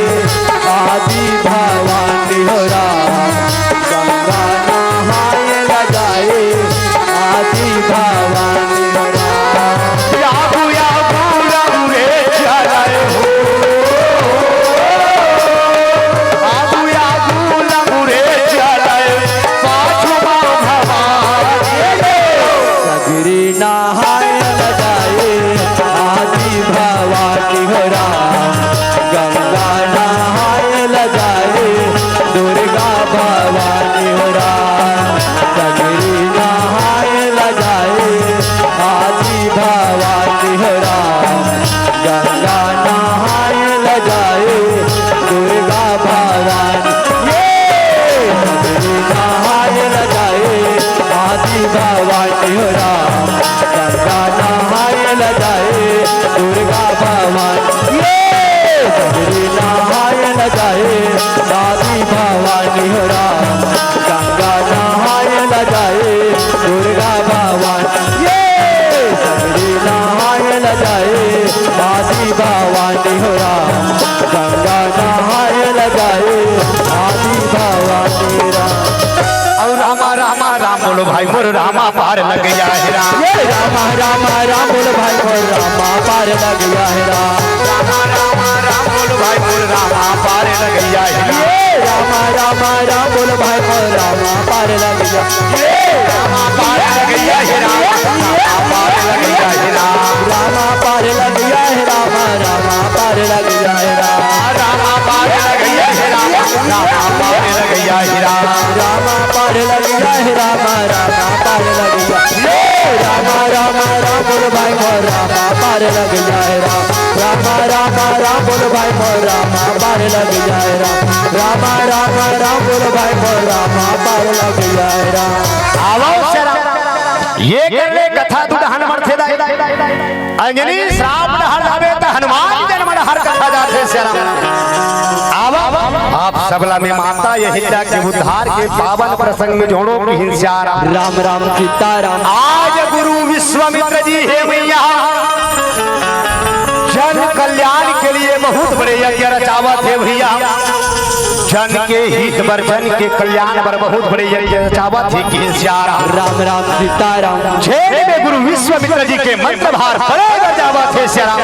आदि भवानी हो राम। गंगा नहाए ला जाए, आदि भवानी हो राम। आगू, आगू, रघु रे चले हो। आगू, आगू, रघु रे चले। आदि भवानी राम। अउ रामा रामा राम बोलो भाई मोर रामा पार लग गया हे राम। ये रामा रामा राम बोलो भाई मोर रामा पार लग गया हे राम। रामा रामा राम बोलो भाई मोर रामा पार लग गया हे राम। ये रामा रामा राम बोलो भाई मोर रामा पार लग गया। ये रामा पार लग गया हे राम। रामा पार लग गया हे राम। रामा पार लग गया हे राम। रामा पार लग गया हे राम। रामा पार लग गया हे राम। रामा पार लग गया हे राम। रामा पार लग गया हे राम। रामा पार लग गया। ये रामा रामा राम बोल भाई मोर रामा पार लग गया हे राम। रामा रामा राम बोल भाई मोर रामा पार लग गया हे राम। रामा रामा राम बोल भाई मोर रामा पार लग गया हे राम। आवो शरण। ये कर ले कथा तू दहन मरथे दाई। अंजनी श्राप डहर जाबे त हनुमान जी जन्म डहर कथा जाथे शरण। आवो। आप सबला में माता अहिल्या के उद्धार के पावन प्रसंग में जोड़ो किहिन सियाराम। राम राम सीताराम। आज गुरु विश्वामित्र जी हे भैया, जन कल्याण के लिए बहुत बड़े यज्ञ रचावत हे भैया। जन के हित बर, जन के कल्याण बर बहुत बड़े यज्ञ रचावत हे किहिन सियाराम। राम राम सीताराम। जेन में गुरु विश्वामित्र जी के मंत्र भार पड़े बर जावत हे सियाराम।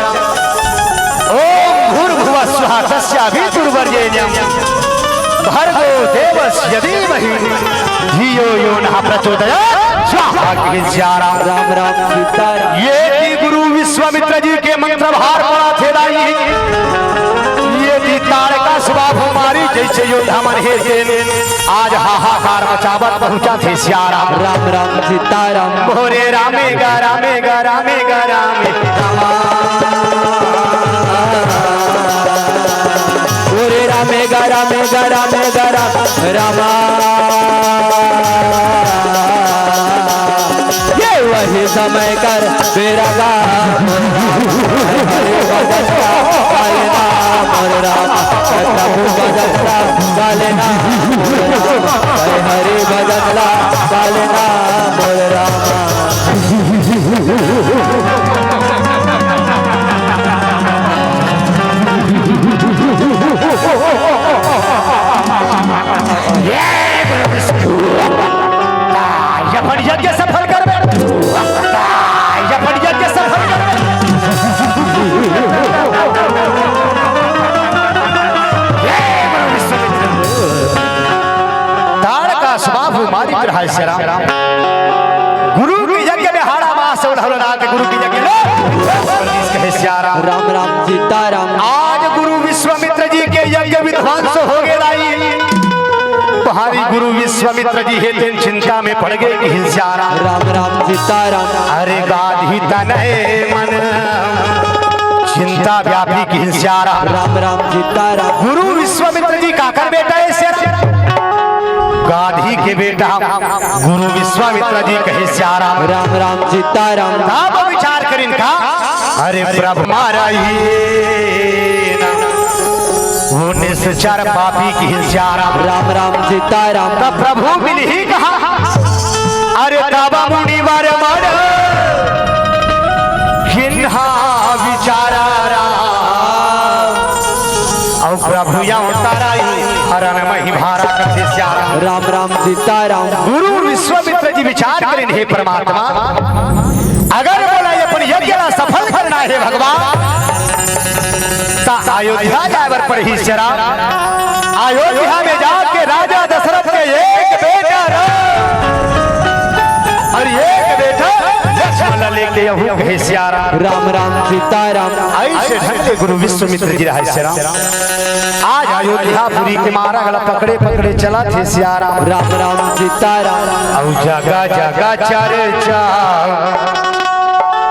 ओम भूर्भुवः स्वः तस्यावितुर्वरेण्यं भर्गो देवस्य धीमहि धियो यो नः प्रचोदयात् स्वाहा किहिन सियाराम। राम राम सीताराम। ये कि गुरु विश्वामित्र जी के मंत्र भार पड़त हे दाई। ये कि ताड़का सुबह भुमारी जैसे योद्धा मन हे तेन आज हाहाकार मचावत पहुंचत हे सियाराम। राम राम सीताराम। भोरे रामे गा रामे गा रामे गा रामे रामा। भोरे रामे गा रामे गा रामे गा राम रामा। ये वही समय कर बेरा गा। हरे भजन ला काले ना मोर राम, प्रभु भजन ला काले ना मोर राम, हरे भजन ला काले ना मोर राम। ये अपन यज्ञ सफल करबे। ये अपन यज्ञ सफल करबे। हे गुरु विश्वामित्र। ताड़का सुबह भुमारी रहय सियाराम। गुरु के यज्ञ में हाड़ा मास उलहल नाग गुरु के यज्ञ में कहे सियाराम। राम राम सीताराम। आज गुरु विश्वामित्र जी के यज्ञ विध्वंस हो गे दाई। भारी गुरु विश्वामित्र जी हे तेन चिंता में पड़ गे किहिन सियाराम। राम राम सीताराम। अरे गाधी तनय मन चिंता व्यापी किहिन सियाराम। राम राम सीताराम। गुरु विश्वामित्र जी काकर बेटा हे सियाराम? गाधी के बेटा गुरु विश्वामित्र जी कहे सियाराम। राम राम सीताराम। तब विचार करिन का अरे प्रभु मारा ही ना, वो निश्चर पापी किहिन सियाराम। राम राम सीताराम। तब प्रभु मिलही कहाँ? अरे तब मुनिवर मन किन्हा विचारा राम। अउ प्रभु अवतारा ही हरण मही भारा कथे सियाराम। राम राम सीताराम। गुरु विश्वामित्र जी विचार करिन, हे परमात्मा, अगर मोला ये अपन यज्ञ ला सफल करना हे भगवान, त अयोध्या जाय बर पड़ही सियाराम। अयोध्या में जाके राजा दशरथ के एक बेटा राम अउ एक बेटा लक्ष्मण ला लेके आहूं कहे सियाराम। राम राम सीताराम। अइसे ढंग के गुरु विश्वामित्र जी रहय सियाराम। आज अयोध्यापुरी के मारग ला पकड़े पकड़े चलत हे सियाराम। राम राम सीताराम। अउ जगा जगा चर्चा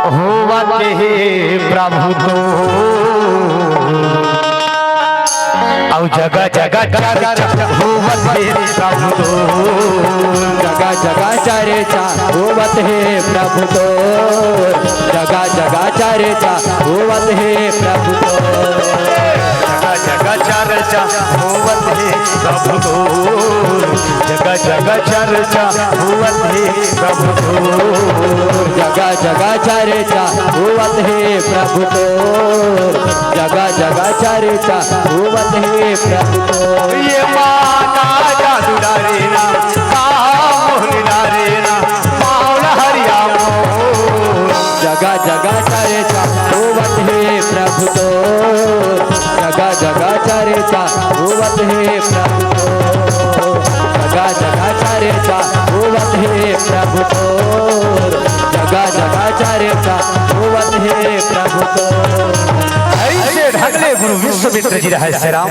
होवत हे प्रभु तोर। अउ जगा जगा चर्चा होवत हे प्रभु तोर। जगा जगा चर्चा होवत हे प्रभु तोर। जगा जगा चर्चा होवत हे प्रभु तोर। जगा जगा चर्चा होवत हे प्रभु तोर। जगा जगह चर्चा होवत हे प्रभु तोर। जगह जगह चर्चा होवत हे प्रभु तोर। जगह जगह चर्चा होवत हे प्रभु तोर। ये माता जादू डारे ना, का मोहन डारे ना, पावला हरिया मोर। जगह जगह चर्चा होवत हे प्रभु तोर। जगह जगह चर्चा होवत हे प्रभु तोर। जगह जगह चर्चा होवत हे प्रभु तोर। जगह जगह चर्चा होवत हे प्रभु तोर। ऐसे ढगले गुरु विश्वामित्र जी रहय श्री राम।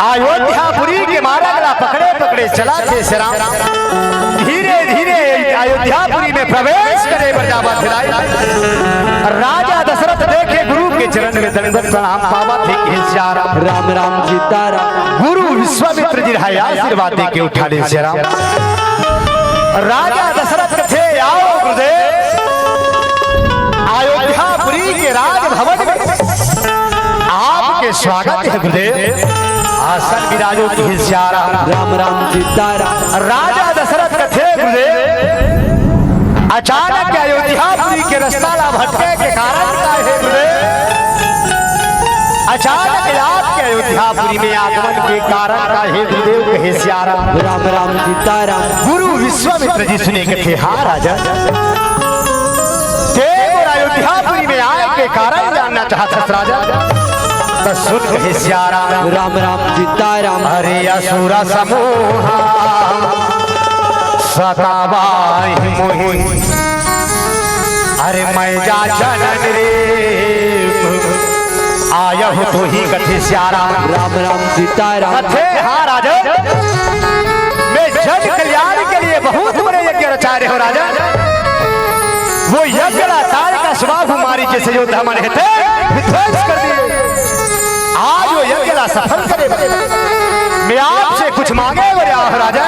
अयोध्यापुरी के मारग ला पकड़े पकड़े चलत हे श्री राम। धीरे धीरे अयोध्यापुरी में प्रवेश करे बर जावत हे दाई। राजा दशरथ देखे गुरु के चरण में दंडवत प्रणाम पावत हे, कहे श्री राम। राम राम सीता राम। गुरु विश्वामित्र जी रहय आशीर्वाद दे के उठा ले श्री राम। राजा दशरथ कथे, आओ गुरुदेव, अयोध्यापुरी के राजभवन में आपके स्वागत हे गुरुदेव। आसन विराजो, कहे श्री राम। राम राम सीता राम। राजा दशरथ कथे गुरुदेव, अचानक अयोध्यापुरी के रस्ता ला भटके के कारण का हे गुरुदेव? अचानक आपके अयोध्यापुरी में आगमन के कारण का हे गुरुदेव, कहे श्री राम। राम राम सीता राम। गुरु विश्वामित्र जी सुने कथे, हाँ राजा, ते मोर अयोध्यापुरी में आय के कारण जानना चाहत हस राजा, त सुन कहे श्री राम। राम राम सीता राम। अरे असुर समूह सतावा ही मोहि, अरे मैं जा जनन रे आयहु तोहि, कथे श्री राम। राम राम सीता राम। कथे, हाँ राजा, मैं जन कल्याण के लिए बहुत बड़े यज्ञ रचा रहे हो राजा। वो यज्ञ ला तारकासुर मारीच जैसे योद्धा मन हे थे विध्वंस कर दिए। आज वो यज्ञ ला सफल करे। मैं आपसे कुछ मांगे बर आया हूँ राजा।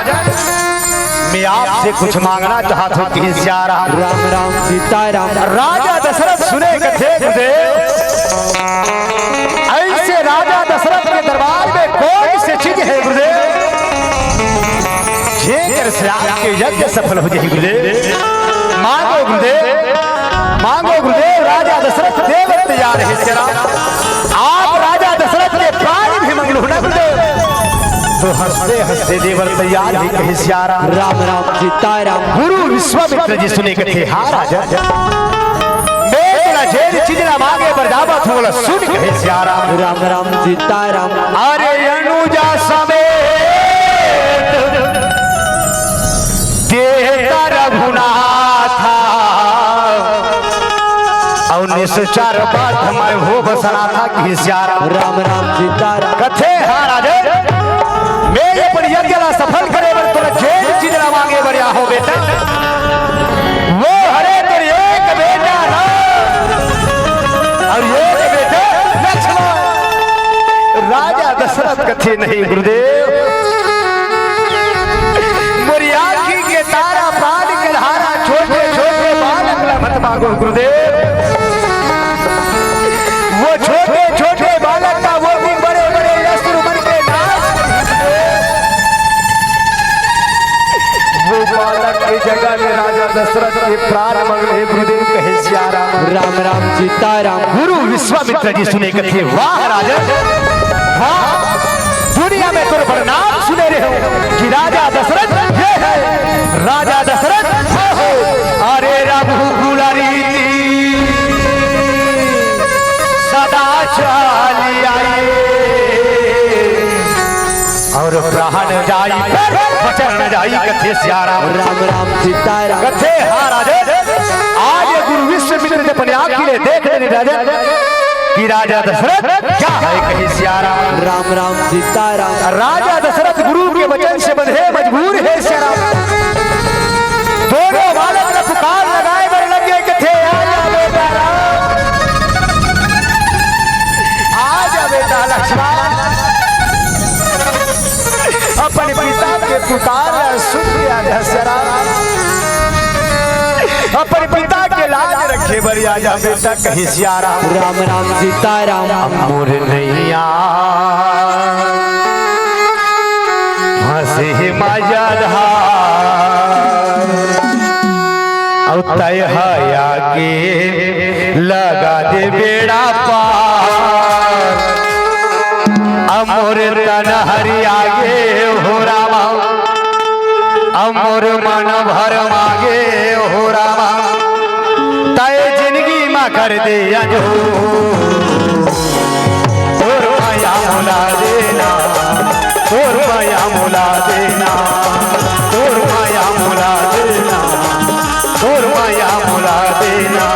मैं आपसे कुछ मांगना चाहत हूँ, कहे श्री राम। राम राम सीता राम। राजा दशरथ सुने कथे गुरुदेव, ऐसे राजा दशरथ के दरबार में कौन से चीज हे गुरुदेव, जेकर से आपके यज्ञ सफल हो जाए गुरुदेव? मांगो गुरुदेव, मांगो गुरुदेव, राजा दशरथ देव तैयार हे श्री राम। आप राजा दशरथ के प्राण भी मंगलू ना गुरुदेव। तो हंसते हंसते देवर तैयार हे, कहे श्री राम। राम राम सीता राम। गुरु विश्वामित्र जी सुने कथे, हाँ राजा, मैं तेला जेन चीज ला मांगे बर जावत हूँ, ओला सुन, कहे श्री राम। राम राम सीता राम। अरे अनुजा समेत देहता रघुनाथा, अउ निश्चर बात मैं हो बसनाथा, कहे श्री राम। राम राम सीता राम। कथे, हाँ राजा, मैं ये अपन यज्ञ ला सफल करे बर तोला जेन चीज ला मांगे बर आहो बेटा, वो हरे तोर एक बेटा राम अउ एक बेटा लक्ष्मण। राजा दशरथ कथे, नहीं गुरुदेव, मोरी आँखी के तारा, प्राण के धारा, छोटे छोटे बालक ला मत मांगो गुरुदेव। वो छोटे छोटे बालक का वो भी बड़े बड़े अस्त्र मन के नाश कर दे। वो बालक के जगह में राजा दशरथ के प्राण मंगले गुरुदेव, कहे श्री राम। राम राम सीता राम। गुरु विश्वामित्र जी सुने कथे, वाह राजा, वाह। दुनिया में तोर बड़नाम सुने रहे हो कि राजा दशरथ ये हे, राजा दशरथ वो हे। अरे रघुकुल रीति सदा चली आई, अउ प्राण जाई पर वचन न जाई, कथे श्री राम। राम राम सीता राम। कथे, हाँ राजा, आज ये गुरु विश्वामित्र जी अपन आँखी ले देख लेने राजा कि राजा दशरथ क्या हे, कहे श्री राम। राम राम सीता राम। राजा दशरथ गुरु के वचन से बंधे मजबूर हे श्री राम। दोनों बालक ला पुकार लगाए बर लग गे, कथे, आ जा बेटा राम, आ जा बेटा लक्ष्मण। अपन पिता के पुकार ला सुन के आ जा श्री राम। अपन पिता के लाज रखे बर आ जा बेटा, कहे श्री राम। राम राम सीता राम। अब मोर नैया से मजधार, अउ तय हया के लगा दे बेड़ा पार। अब मोर तन हरिया गे हो रामा, अब मोर मन भरमा गे हो रामा, तय जिंदगी मा कर दे अंजोर। तोर मया मोला देना, तोर मया मोला देना, तोर मया मोला देना, तोर मया मोला देना।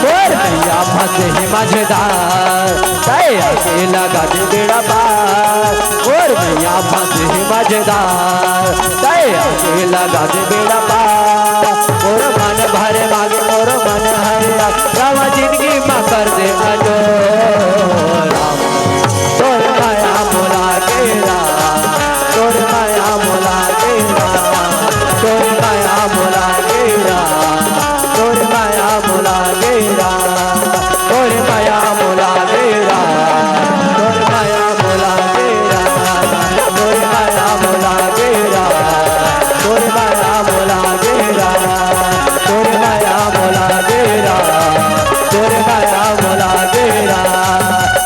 तोर मया फंसे हे मझधार, तय आके लगा दे बेड़ा पार। तोर मया फंसे हे मझधार, तय आके लगा दे बेड़ा पार। मोर मन भरमा गे, मोर मन हरिया, रामा जिंदगी मा कर दे अंजोर। तोर मया मोला घेरा, तोर मया मोला घेरा, तोर मया मोला घेरा, तोर मया मोला घेरा, तोर मया मोला घेरा, तोर मया मोला घेरा, तोर मया मोला घेरा, तोर मया मोला घेरा, तोर मया मोला घेरा, तोर मया मोला घेरा,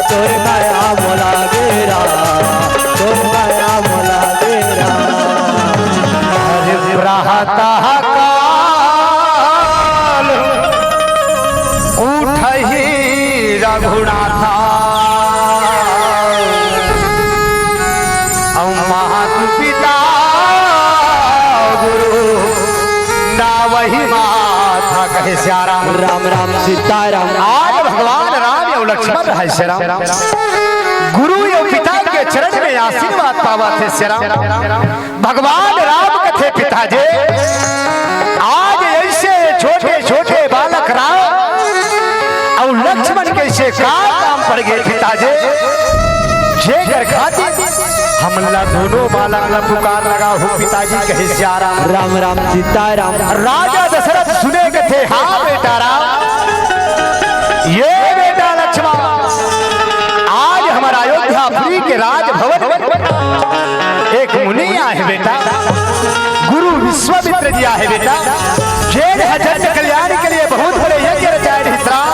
तोर मया मोला घेरा, तोर मया मोला घेरा। अरे प्रातः काल उठही रघुनाथा, अउ मातु पिता गुरु नावहि माथा। कहे सिया राम। राम राम सीताराम। आज भगवान राम अउ लक्ष्मण रहे सिया राम, गुरु अउ पिता के चरण में आशीर्वाद पावत हे सिया राम। भगवान राम कथे पिताजी, आज ऐसे छोटे छोटे बालक राम अउ लक्ष्मण के से का काम पड़ गे पिताजी, जेकर खातिर हमन ला दोनों बालक ला पुकार लगा हो पिताजी। कहे सिया राम। राम राम सीताराम। राजा दशरथ सुने कथे, हाँ बेटा राम, ये बेटा लक्ष्मण, आज हमर अयोध्यापुरी के राजभवन में एक मुनि आहे बेटा, गुरु विश्वामित्र जी आहे बेटा, जेन ह जन कल्याण के लिए बहुत बड़े यज्ञ रचाए रहिस राम।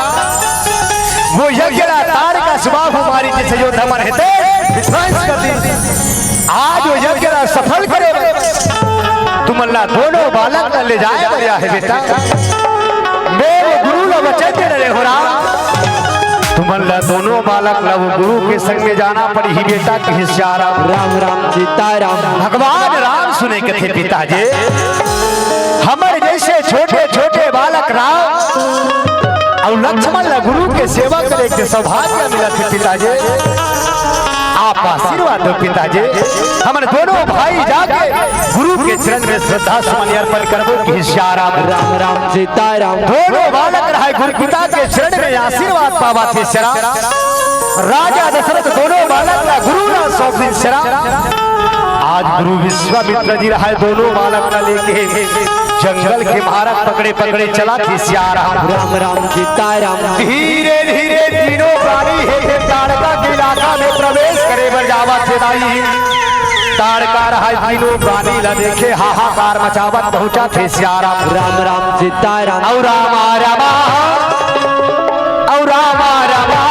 वो यज्ञ ला तारकासुबाहु मारी जइसे योद्धा मन हे ते विध्वंस कर दिस। आज वो यज्ञ ला सफल करे बर तुमन ला दोनों बालक ला ले जाए बर आहे बेटा। मैं वो गुरु ला वचन दे रहे हो राम, तुमन ला दोनों बालक ला वो गुरु के संग में जाना पड़ही बेटा। कहे सिया राम। राम राम सीताराम। भगवान राम सुने कथे पिताजी, हमर जइसे छोटे छोटे बालक राम अउ लक्ष्मण ला गुरु के सेवा करे के सौभाग्य मिलत हे पिताजी। आप आशीर्वाद दो पिताजी, हमन दोनों भाई जाके गुरु के चरण में श्रद्धा सुमन अर्पण करबो। कहे सिया राम। राम राम सीताराम। दोनों बालक रहे गुरु पिता के चरण में आशीर्वाद पावत हे सिया राम। राजा दशरथ दोनों बालक ला गुरु ला सौंप दिस सिया राम। आज गुरु विश्वामित्र जी रहे दोनों बालक ला लेके जंगल के मारग पकड़े पकड़े चलत हे सिया राम। राम राम सीताराम। धीरे धीरे तीनों प्राणी हे, हे ताड़का के इलाका में प्रवेश करे बर जावत हे दाई। ताड़का रहे तीनों प्राणी ला देखे हाहाकार मचावत पहुंचत हे सिया राम। राम राम सीताराम। अउ रामा रामा, अउ रामा रामा,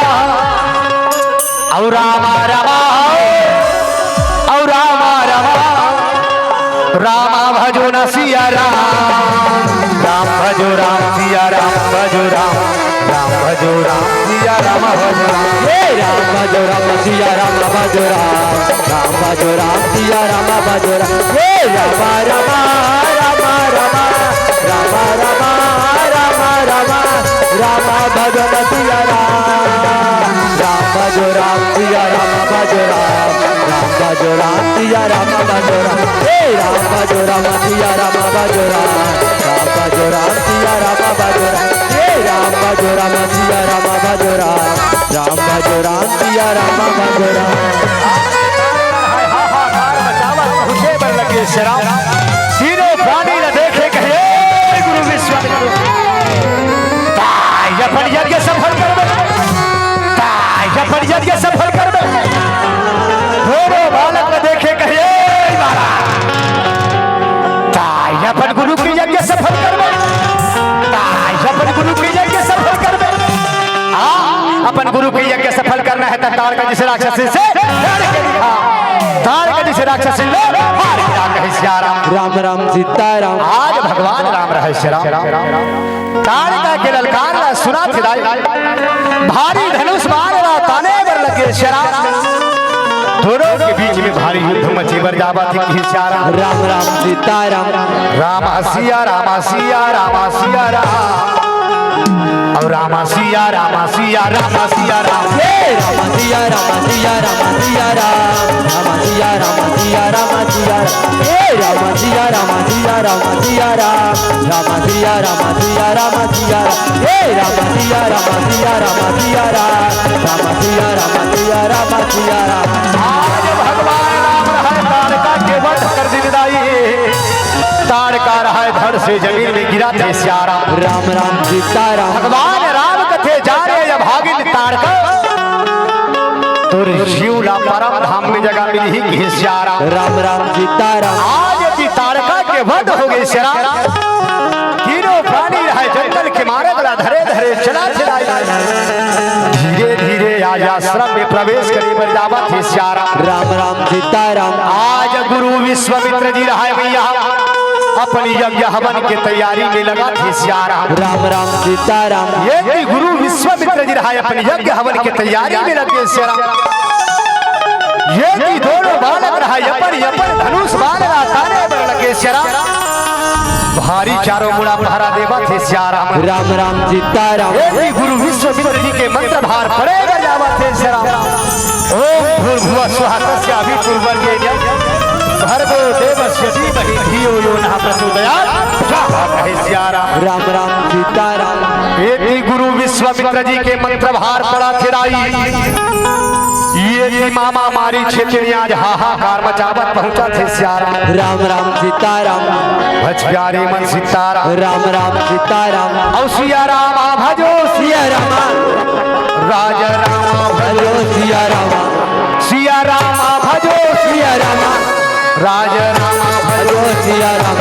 अउ रामा रामा, अउ रामा रामा। रामा भजो न सिया राम, राम भजो राम, सिया राम भजो राम, राम भजो राम, सिया राम भजो राम। हे राम भजो राम, सिया राम भजो राम, राम भजो राम, सिया राम भजो राम। हे रामा रामा, रामा रामा, रामा रामा, रामा रामा, रामा भजो न सिया राम। राम भजो राम, सिया राम भजो राम, राम भजो राम, सिया राम भजो राम। हे राम भजो राम, सिया राम भजो राम, राम भजो राम, सिया राम भजो राम। हे राम भजो राम, सिया राम भजो राम, राम भजो राम, सिया राम भजो राम। हाहाकार मचावत पहुंचे बर लगे सिया राम। तीनों प्राणी ला देखे कहे, "हे गुरु विश्वामित्र, ताय अपन यज्ञ सफल करबे, ताय अपन यज्ञ सफल करबे।" दोनों बालक ला देखे कहे, "हे महाराज, अपन गुरु के यज्ञ सफल करना है, त ताड़का जइसे राक्षसी से लड़ के दिखा। ताड़का जइसे राक्षसी ला हार गिरा, कहे सिया राम। राम राम सीताराम। आज भगवान राम रहे सिया राम। ताड़का के ललकार ला सुनथे दाई। भारी धनुष बाण ला ताने बर लगे सिया राम। दोनों के बीच में भारी युद्ध मचे बर जावत हे, कहे सिया राम। राम राम सीताराम। राम सिया राम, सिया राम, सिया राम। अउ राम सिया राम, सिया राम, सिया राम। हे राम सिया राम, सिया राम, सिया राम। राम सिया राम, सिया राम, सिया राम। हे राम सिया राम, सिया राम, सिया राम। राम सिया राम, सिया राम, सिया राम। हे राम सिया राम, सिया राम, सिया राम। राम सिया राम, सिया राम, सिया राम। आज भगवान राम रहे ताड़का के वध कर दिन दाई। ताड़का रहे धड़ से जमीन में गिरथे सिया राम। राम राम सीताराम। भगवान राम कथे जा रे अभागिन ताड़का, तोर जीव ला परम धाम में जगह मिलही, कहे सिया राम। राम राम सीताराम। आज यदि ताड़का के वध होगे सिया राम, तीनों प्राणी रहे जंगल के मारग ला धरे धरे चला चला धीरे धीरे आज आश्रम में प्रवेश करे बर जावत हे सिया राम। राम राम सीताराम। आज गुरु विश्वामित्र जी रहे भैया, अपन यज्ञ हवन के तैयारी में लगथे सिया राम। राम राम सीताराम। ये कि गुरु विश्वामित्र जी रहे अपन यज्ञ हवन के तैयारी में लगे सिया राम। ये कि दोनों बालक रहे अपन अपन धनुष बाण ला ताने बर लगे सिया राम। भारी चारों मुड़ा पहरा देवत हे सिया राम। राम राम सीताराम। ये कि गुरु विश्वामित्र जी के मंत्र भार परे बर जावत हे सिया राम। ओम भूर्भुवः स्वः तस्य वितुर्वरेण्यं भर्गो देवस्य धीमहि धियो यो नः प्रचोदयात्। स्वाहा, कहे सिया राम। राम राम सीताराम। ये कि गुरु विश्वामित्र जी के मंत्र भार पड़थे दाई। ये कि मामा मारीच के आज हाहाकार मचावत पहुंचथे सिया राम। राम राम सीताराम। भज प्यारे मन सीताराम। राम राम सीताराम। अउ सिया राम भजो सिया राम। राजा राम भजो सिया राम। सिया राम भजो सिया राम। राजा राम भजो सिया राम।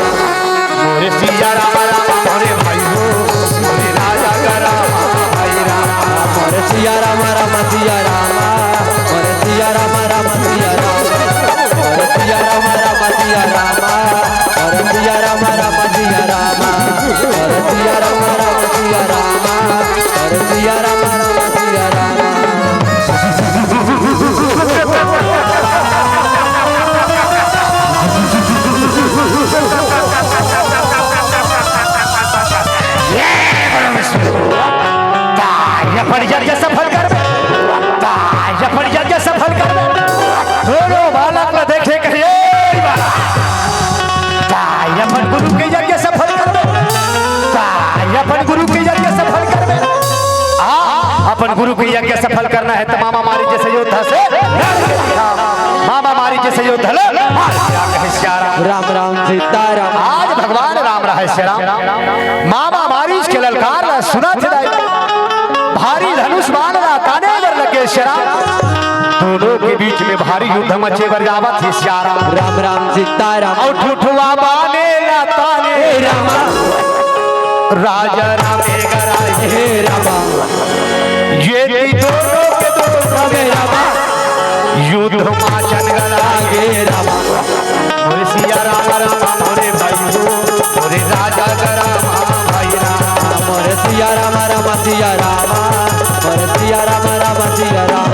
मोरे सिया राम राम मोरे भाई हो। मोरे राजा का राम भाई राम। मोरे सिया राम राम सिया राम। मोरे सिया राम राम सिया राम। मोरे सिया राम राम सिया राम। मोरे सिया राम राम सिया राम। मोरे सिया राम राम सिया राम। मोरे सिया राम राम सिया राम। ताय अपन यज्ञ सफल करबे। ताय अपन यज्ञ सफल करबे। दोनों बालक ला देखे कहे, "ए बालक, ताय अपन गुरु के यज्ञ सफल करबे। ताय अपन गुरु के यज्ञ सफल करबे।" आ, अपन गुरु के यज्ञ सफल करना है त मामा मारीच जइसे योद्धा से लड़ के दिखा। मामा मारीच जइसे योद्धा ला हार गिरा, कहे सिया राम। राम राम सीताराम। आज भगवान राम रहे सिया राम। मामा मारीच के ललकार ला सुनथे दाई। भारी धनुष बाण ला ताने बर लगे सिया राम। दोनों के बीच में भारी युद्ध मचे बर जावत हे सिया राम। राम राम सीताराम। अउ ठुठवा बाने ला ताने हे रामा। राजा राम हे गराई हे रामा। ये कि दोनों के दोनों में रामा। युद्ध मा चंगला गे रामा। मोरे सिया राम राम मोरे भाई हो। मोरे राजा का राम भाई राम। मोरे सिया राम राम सिया राम। मोरे सिया राम राम सिया राम।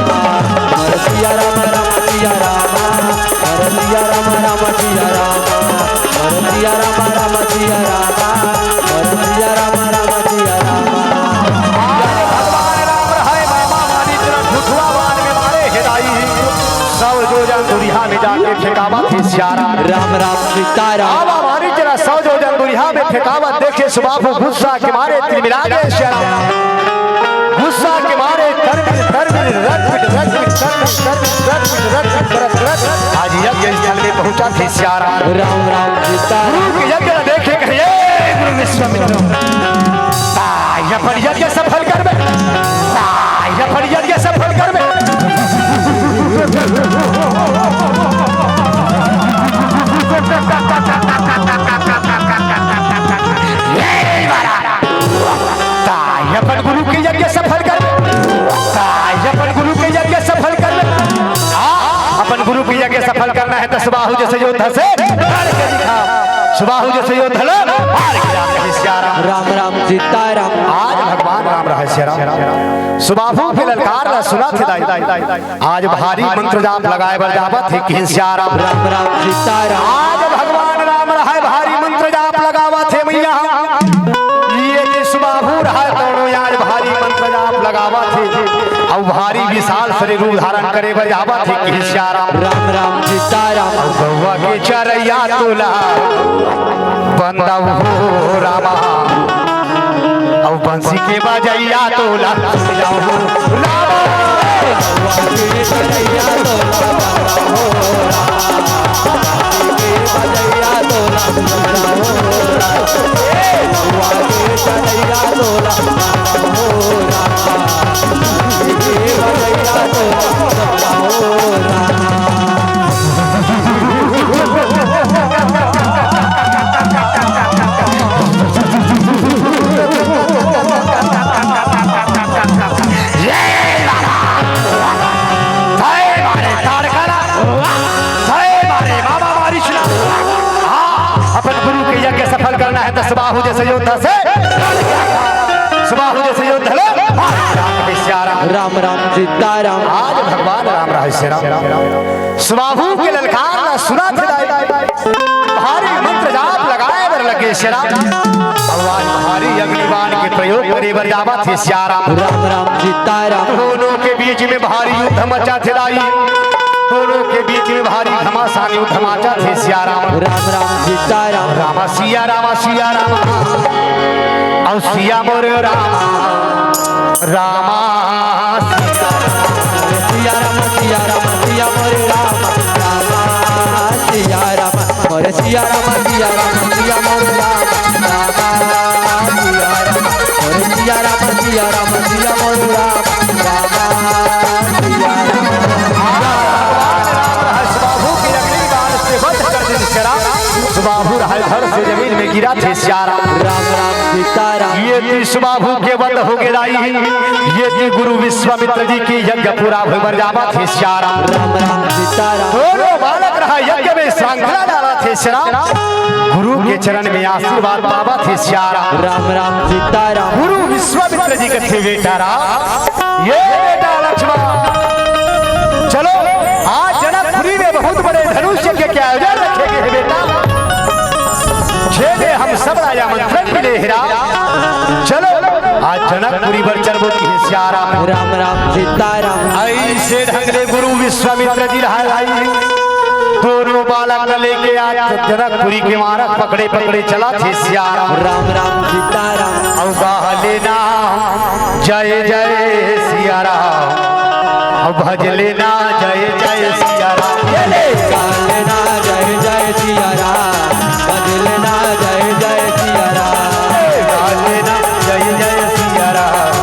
मोरे सिया राम राम सिया राम। मोरे सिया राम राम सिया राम। मोरे सिया राम राम सिया राम। मोरे सिया राम राम सिया राम। भगवान राम रहे मामा मारीच ला ठुठवा बाण में मारे हे दाई। सौ जोजन दुरिहा में जाके फेंकावत हे सिया राम। राम राम सीताराम। मामा मारीच ला सौ जोजन दुरिहा में फेंकावत देखे सुबाहु गुस्सा के मारे तिलमिला गे सिया राम। गुस्सा के मारे तरबिर तरबिर रटपिट रटपिट तरबिर तरबिर रटपिट रटपिट करत करत आज यज्ञ स्थल में पहुंचथे सिया राम। राम राम सीताराम। गुरु के यज्ञ देखे कहे, "ए गुरु विश्वामित्र, ताय अपन यज्ञ सफल करबे। ताय अपन यज्ञ सफल करबे।" ए महाराज, ताय अपन गुरु के यज्ञ सफल करबे। सफल करना है तो सुबाहु जैसे योद्धा से लड़ के दिखा। सुबाहु जैसे योद्धा ला हार गया कहे सिया राम। राम राम सीताराम। आज भगवान राम रहे सिया राम। सुबाहु के ललकार ला सुनथे दाई। आज भारी मंत्र जाप लगाए बर जावत हे कहे सिया राम। राम राम सीताराम। आज भगवान राम रहे भारी मंत्र जाप लगावत हे मैया। ये कि सुबाहु रहे दोनों आज भारी मंत्र जाप लगावत हे। अउ भारी विशाल शरीर रूप धारण करे बर जावत हे कहे सिया राम। राम राम सीताराम। अउ गौवा के चरैया तोला बंदव हो रामा। अउ बंसी के बजैया तोला बंदव हो रामा। जय मारे तारकाला, जय मारे बाबा बारिशला। हाँ, अपन गुरु के यज्ञ सफल करना है तो सुबाहु जैसे योद्धा से, सुबाहु जैसे योद्धा ला। राम राम सीताराम। आज भगवान राम रहे सिया राम। सुबाहु के ललकार ला सुनथे दाई। भारी मंत्र जाप लगाए बर लगे सिया राम। भगवान भारी अग्निबाण के प्रयोग करे बर जावत हे सिया राम। राम राम सीताराम। दोनों के बीच में भारी युद्ध मचाथे दाई। दोनों के बीच में भारी घमासान युद्ध मचाथे सिया राम। राम राम सीताराम। रामा सिया रामा सिया रामा। अउ सिया मोर रामा। रामा सिया राम। सिया राम सिया राम सिया मोर रामा। रामा सिया राम। मोर सिया राम सिया राम सिया मोर राम। राम सिया राम। मोर सिया राम सिया राम सिया मोर राम। राम सिया राम। भगवान राम रहे सुबाहु के अग्निबाण से वध कर दे सिया राम। सुबाहु रहे धड़ से जमीन में गिरथे सिया राम। राम राम सीताराम। ये कि सुबाहु के वध होगे दाई। ये कि गुरु विश्वामित्र जी के यज्ञ पूरा होय बर जावत हे सिया राम। राम राम सीताराम। दोनों बालक रहे यज्ञ में सांकला डालथे सिया राम। गुरु के चरण में आशीर्वाद पावथे सिया राम। राम राम सीताराम। गुरु विश्वामित्र जी कथे बेटा राम, ये बेटा लक्ष्मण, चलो आज जनकपुरी में बहुत बड़े धनुष यज्ञ के आयोजन रखे गे हे बेटा। जेमे हम सब ला आमंत्रण मिले हे राम। चलो आज जनकपुरी बर चलबो कहे सिया राम। राम राम सीताराम। अइसे ढंग ले गुरु विश्वामित्र जी रहे भाई। दोनों बालक ला लेके आज जनकपुरी के मारग पकड़े पकड़े चलथे सिया राम। राम राम सीताराम। अउ गा लेना जय जय सिया राम। अउ भज लेना जय जय सिया राम। ये ले। गा लेना जय जय सिया राम। भज लेना जय जय सिया राम। गा लेना जय जय सिया राम।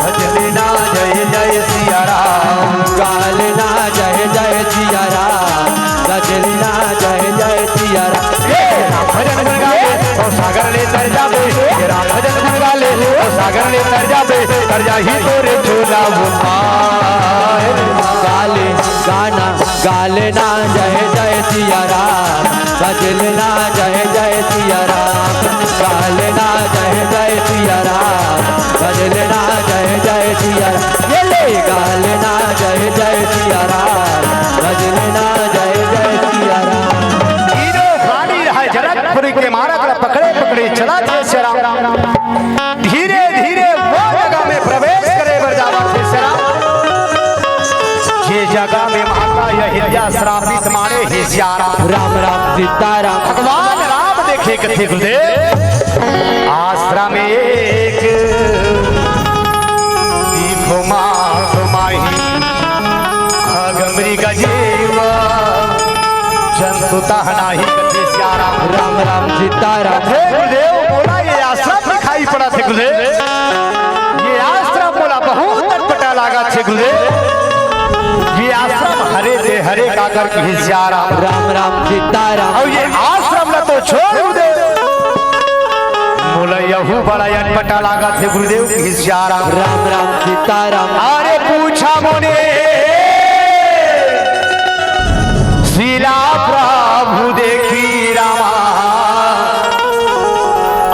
भज लेना जय जय सिया राम। गा लेना जय जय सिया राम। भज लेना जय जय सिया राम। ये राम भजन गुण गा ले, अउ सागर ले तर जाबे। ये राम भजन गुण गा ले, अउ सागर ले तर जाबे। तर जाही तोरे झोला वो पार। गा ले गाना, गा लेना जय जय सिया राम। भज लेना जय जय सिया राम। गा लेना जय जय सिया राम। भज लेना जय जय सिया राम। ये ले गा लेना जय जय सिया राम। भज लेना जय जय सिया राम। तीनों प्राणी रहे जनकपुरी के मारग ला पकड़े पकड़े चलथे सिया राम। धीरे धीरे वो जगह में प्रवेश करे बर जावथे सिया राम। जे जगह में माता अहिल्या श्रापित माने हे सिया राम। राम राम सीताराम। भगवान राम देखे कथे गुरुदेव। आश्रम एक दीप मात माही अगमरी का जीवा जंतु तह नाही कथे सिया राम। राम राम सीताराम। हे गुरुदेव मोला ये आश्रम दिखाई पड़थे गुरुदेव। ये आश्रम मोला बहुत अटपटा लागथे गुरुदेव। ये आश्रम हरे ते हरे काकर कहे सिया राम। राम राम सीताराम। अउ ये आश्रम ला तो छोड़ गुरुदेव। मोला यहू बड़ा अटपटा लागथे गुरुदेव कहे सिया राम। राम राम सीताराम। अरे पूछा मोने लीला प्रभु देखी रामा।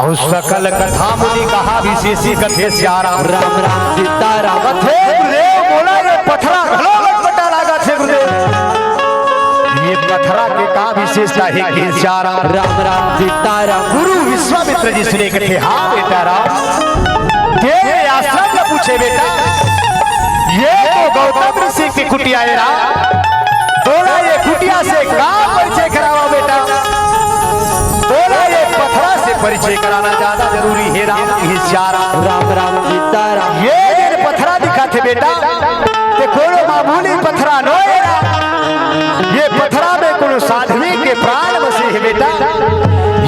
अउ सकल कथा मुनि कहा विशेषी कथे सियाराम। राम राम सीताराम। कथे गुरुदेव मोला ये पथरा घलो लटपटा लागत हे गुरुदेव। ये पथरा के का विशेषता हे कि सियाराम। राम राम सीताराम। गुरु विश्वामित्र जी सुने कथे, हाँ बेटा राम, तेरे आश्रम में पूछे बेटा, ये तो गौतम ऋषि की कुटिया हे राम। तोला ये कुटिया से का परिचय करावा बेटा? तोला ये पथरा से परिचय कराना ज्यादा जरूरी हे राम, हे सियाराम। राम राम सीताराम। ये जेन पथरा दिखत हे बेटा, ते कोनो मामूली पथरा नोहे राम। ये पथरा में कोनो साध्वी के प्राण बसे हे बेटा।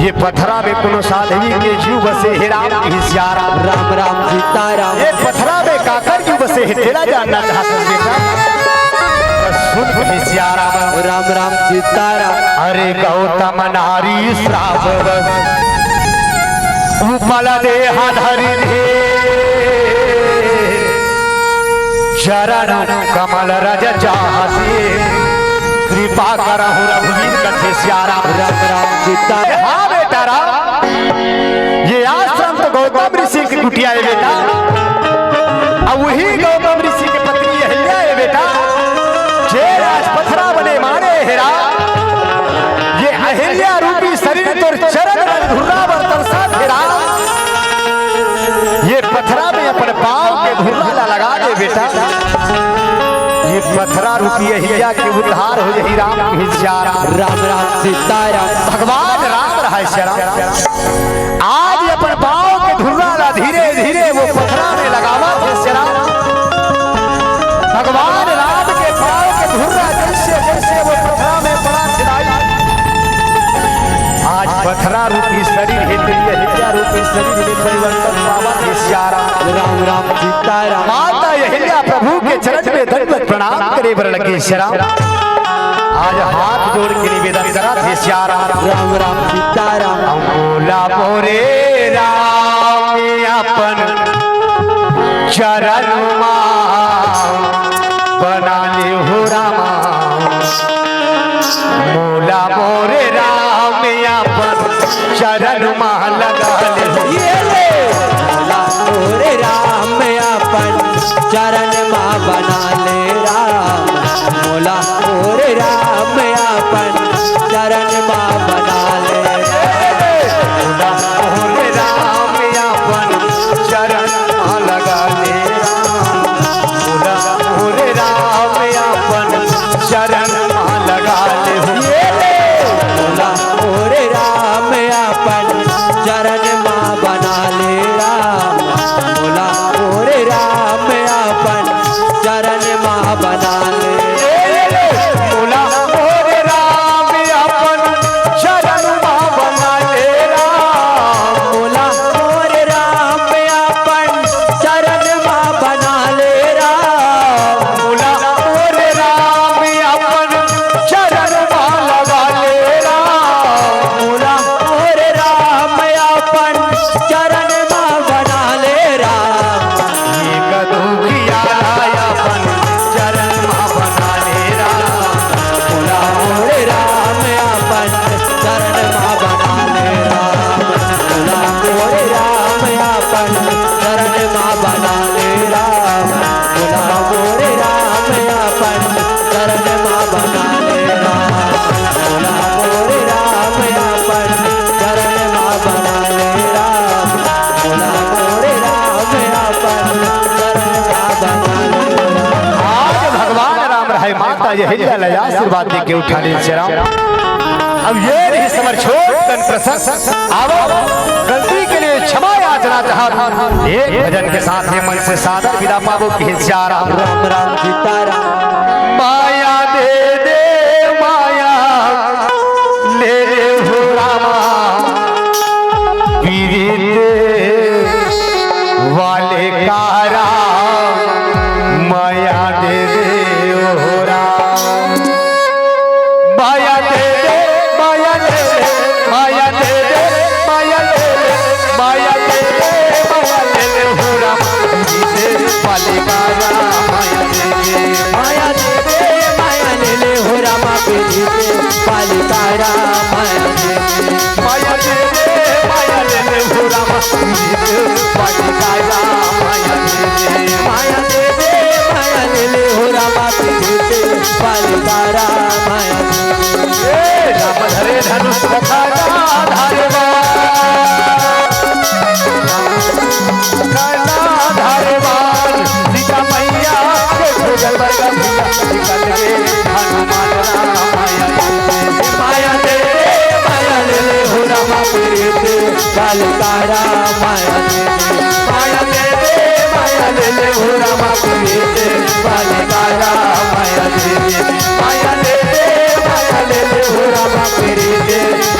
ये पथरा में कोनो साध्वी के जीव बसे हे राम, हे सियाराम। राम राम सीताराम। ये पथरा में काकर जीव बसे हे, तेला जानना चाहत हस बेटा। बस सुन हे सियाराम। राम राम सीताराम। अरे गौतम नारी श्राप बस, उपल देहा धरि धीर। चरण कमल रज चाहसी, कृपा करहु रघुवीर कथे सियाराम। राम राम सीताराम। हाँ बेटा राम, ये आश्रम तो गौतम ऋषि की कुटिया हे बेटा। अब वही गौतम ऋषि की पत्नी अहिल्या हे बेटा। जे आज पथरा बने मारे हे राम, ये अहिल्या रूपी शरीर तोर चरण में धुर्रा बर तरसत हे राम। ये पथरा में अपन पाँव के धुर्रा ला लगा दे बेटा। ये पथरा रूपी अहिल्या के उद्धार हो जाही राम, हे सियाराम। राम राम सीताराम। भगवान राम रहय सियाराम। आज अपन पाँव के धुर्रा ला धीरे धीरे वो पथरा में लगावत हे सियाराम। भगवान राम के पाँव के धुर्रा जैसे जैसे वो पथरा में पड़ा सियाराम। आज पथरा रूपी शरीर हे तेरी अहिल्या रूपी शरीर में परिवर्तन पावत हे सियाराम। राम राम सीताराम। माता अहिल्या प्रभु के चरण में दंडवत प्रणाम करे बर लगे सियाराम। आज हाथ जोड़ के निवेदन करत हे सियाराम। राम राम सीताराम। अउ मोला मोरे राम अपन चरण मा बना ले हो रामा। मोला मोरे राम अपन चरण मा लगा ले हो। ये ले। मोला मोरे राम अपन चरण मा बना ले राम। मोला मोरे राम अपन चरण मा बना ले। मोला मोरे राम अपन चरण मा लगा ले राम। मोला मोरे राम अपन चरण मा लगा ले हो। ये ले। मोला मोरे राम अपन चरण मा बना ले राम। मोला मोरे राम अपन चरण मा बना ले। मोला मोरे राम अपन चरण मा बना ले राम। मोला मोरे राम अपन चरण मा बना ले राम। मोला मोरे राम अपन चरण मा लगा ले राम। मोला मोरे राम अपन चरण मा बना ले राम। एक दुखिया अपन चरण मा बना ले राम। मोला मोरे राम अपन चरण मा बना ले राम। मोला मोरे राम अपन चरण मा बना ले राम। मोला मोरे राम अपन चरण मा बना ले राम। मोला मोरे राम अपन चरण मा बना ले राम। मोला मोरे राम अपन चरण मा बना ले राम। आज भगवान राम रहय माता अहिल्या ला आशीर्वाद देके उठा ले सियाराम। अब ये नहीं समर छोट कन प्रसंग। आवो, गलती के लिए क्षमा याचना चाहत हूँ। एक भजन के साथ ये मन से सादर विदा पावो कि सियाराम। राम राम सीताराम। माया दे दे माया ले ले हो रामा। पीरित वाले कारा माया दे दे हो राम। माया दे दे, माया ले ले, माया दे दे, माया ले ले, माया दे दे, माया ले ले हो राम। पीरित वाले कारा माया दे दे, माया दे दे, माया ले ले हो रामा। पीरित धनुष खड़ा धारवान, खड़ा धारवान, सीता मैया के खोजल बर गंगिया निकल गे हनुमान राम माया दे दे, माया दे दे, माया ले ले हो रामा प्रीत, कालिका राम माया दे दे, माया दे दे, माया ले ले हो रामा प्रीत, कालिका राम माया दे दे, माया दे दे, माया ले ले हो रामा प्रीत,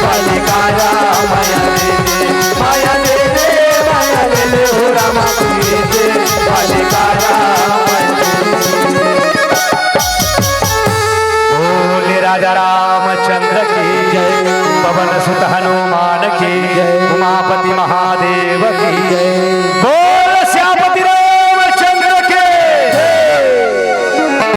कालिका राम माया दे दे, माया दे दे, माया ले ले हो रामा प्रीत, कालिका राम माया दे दे। बोले राजा रामचंद्र की जय। पवन सुत हनुमान की जय। उमापति महादेव की जय।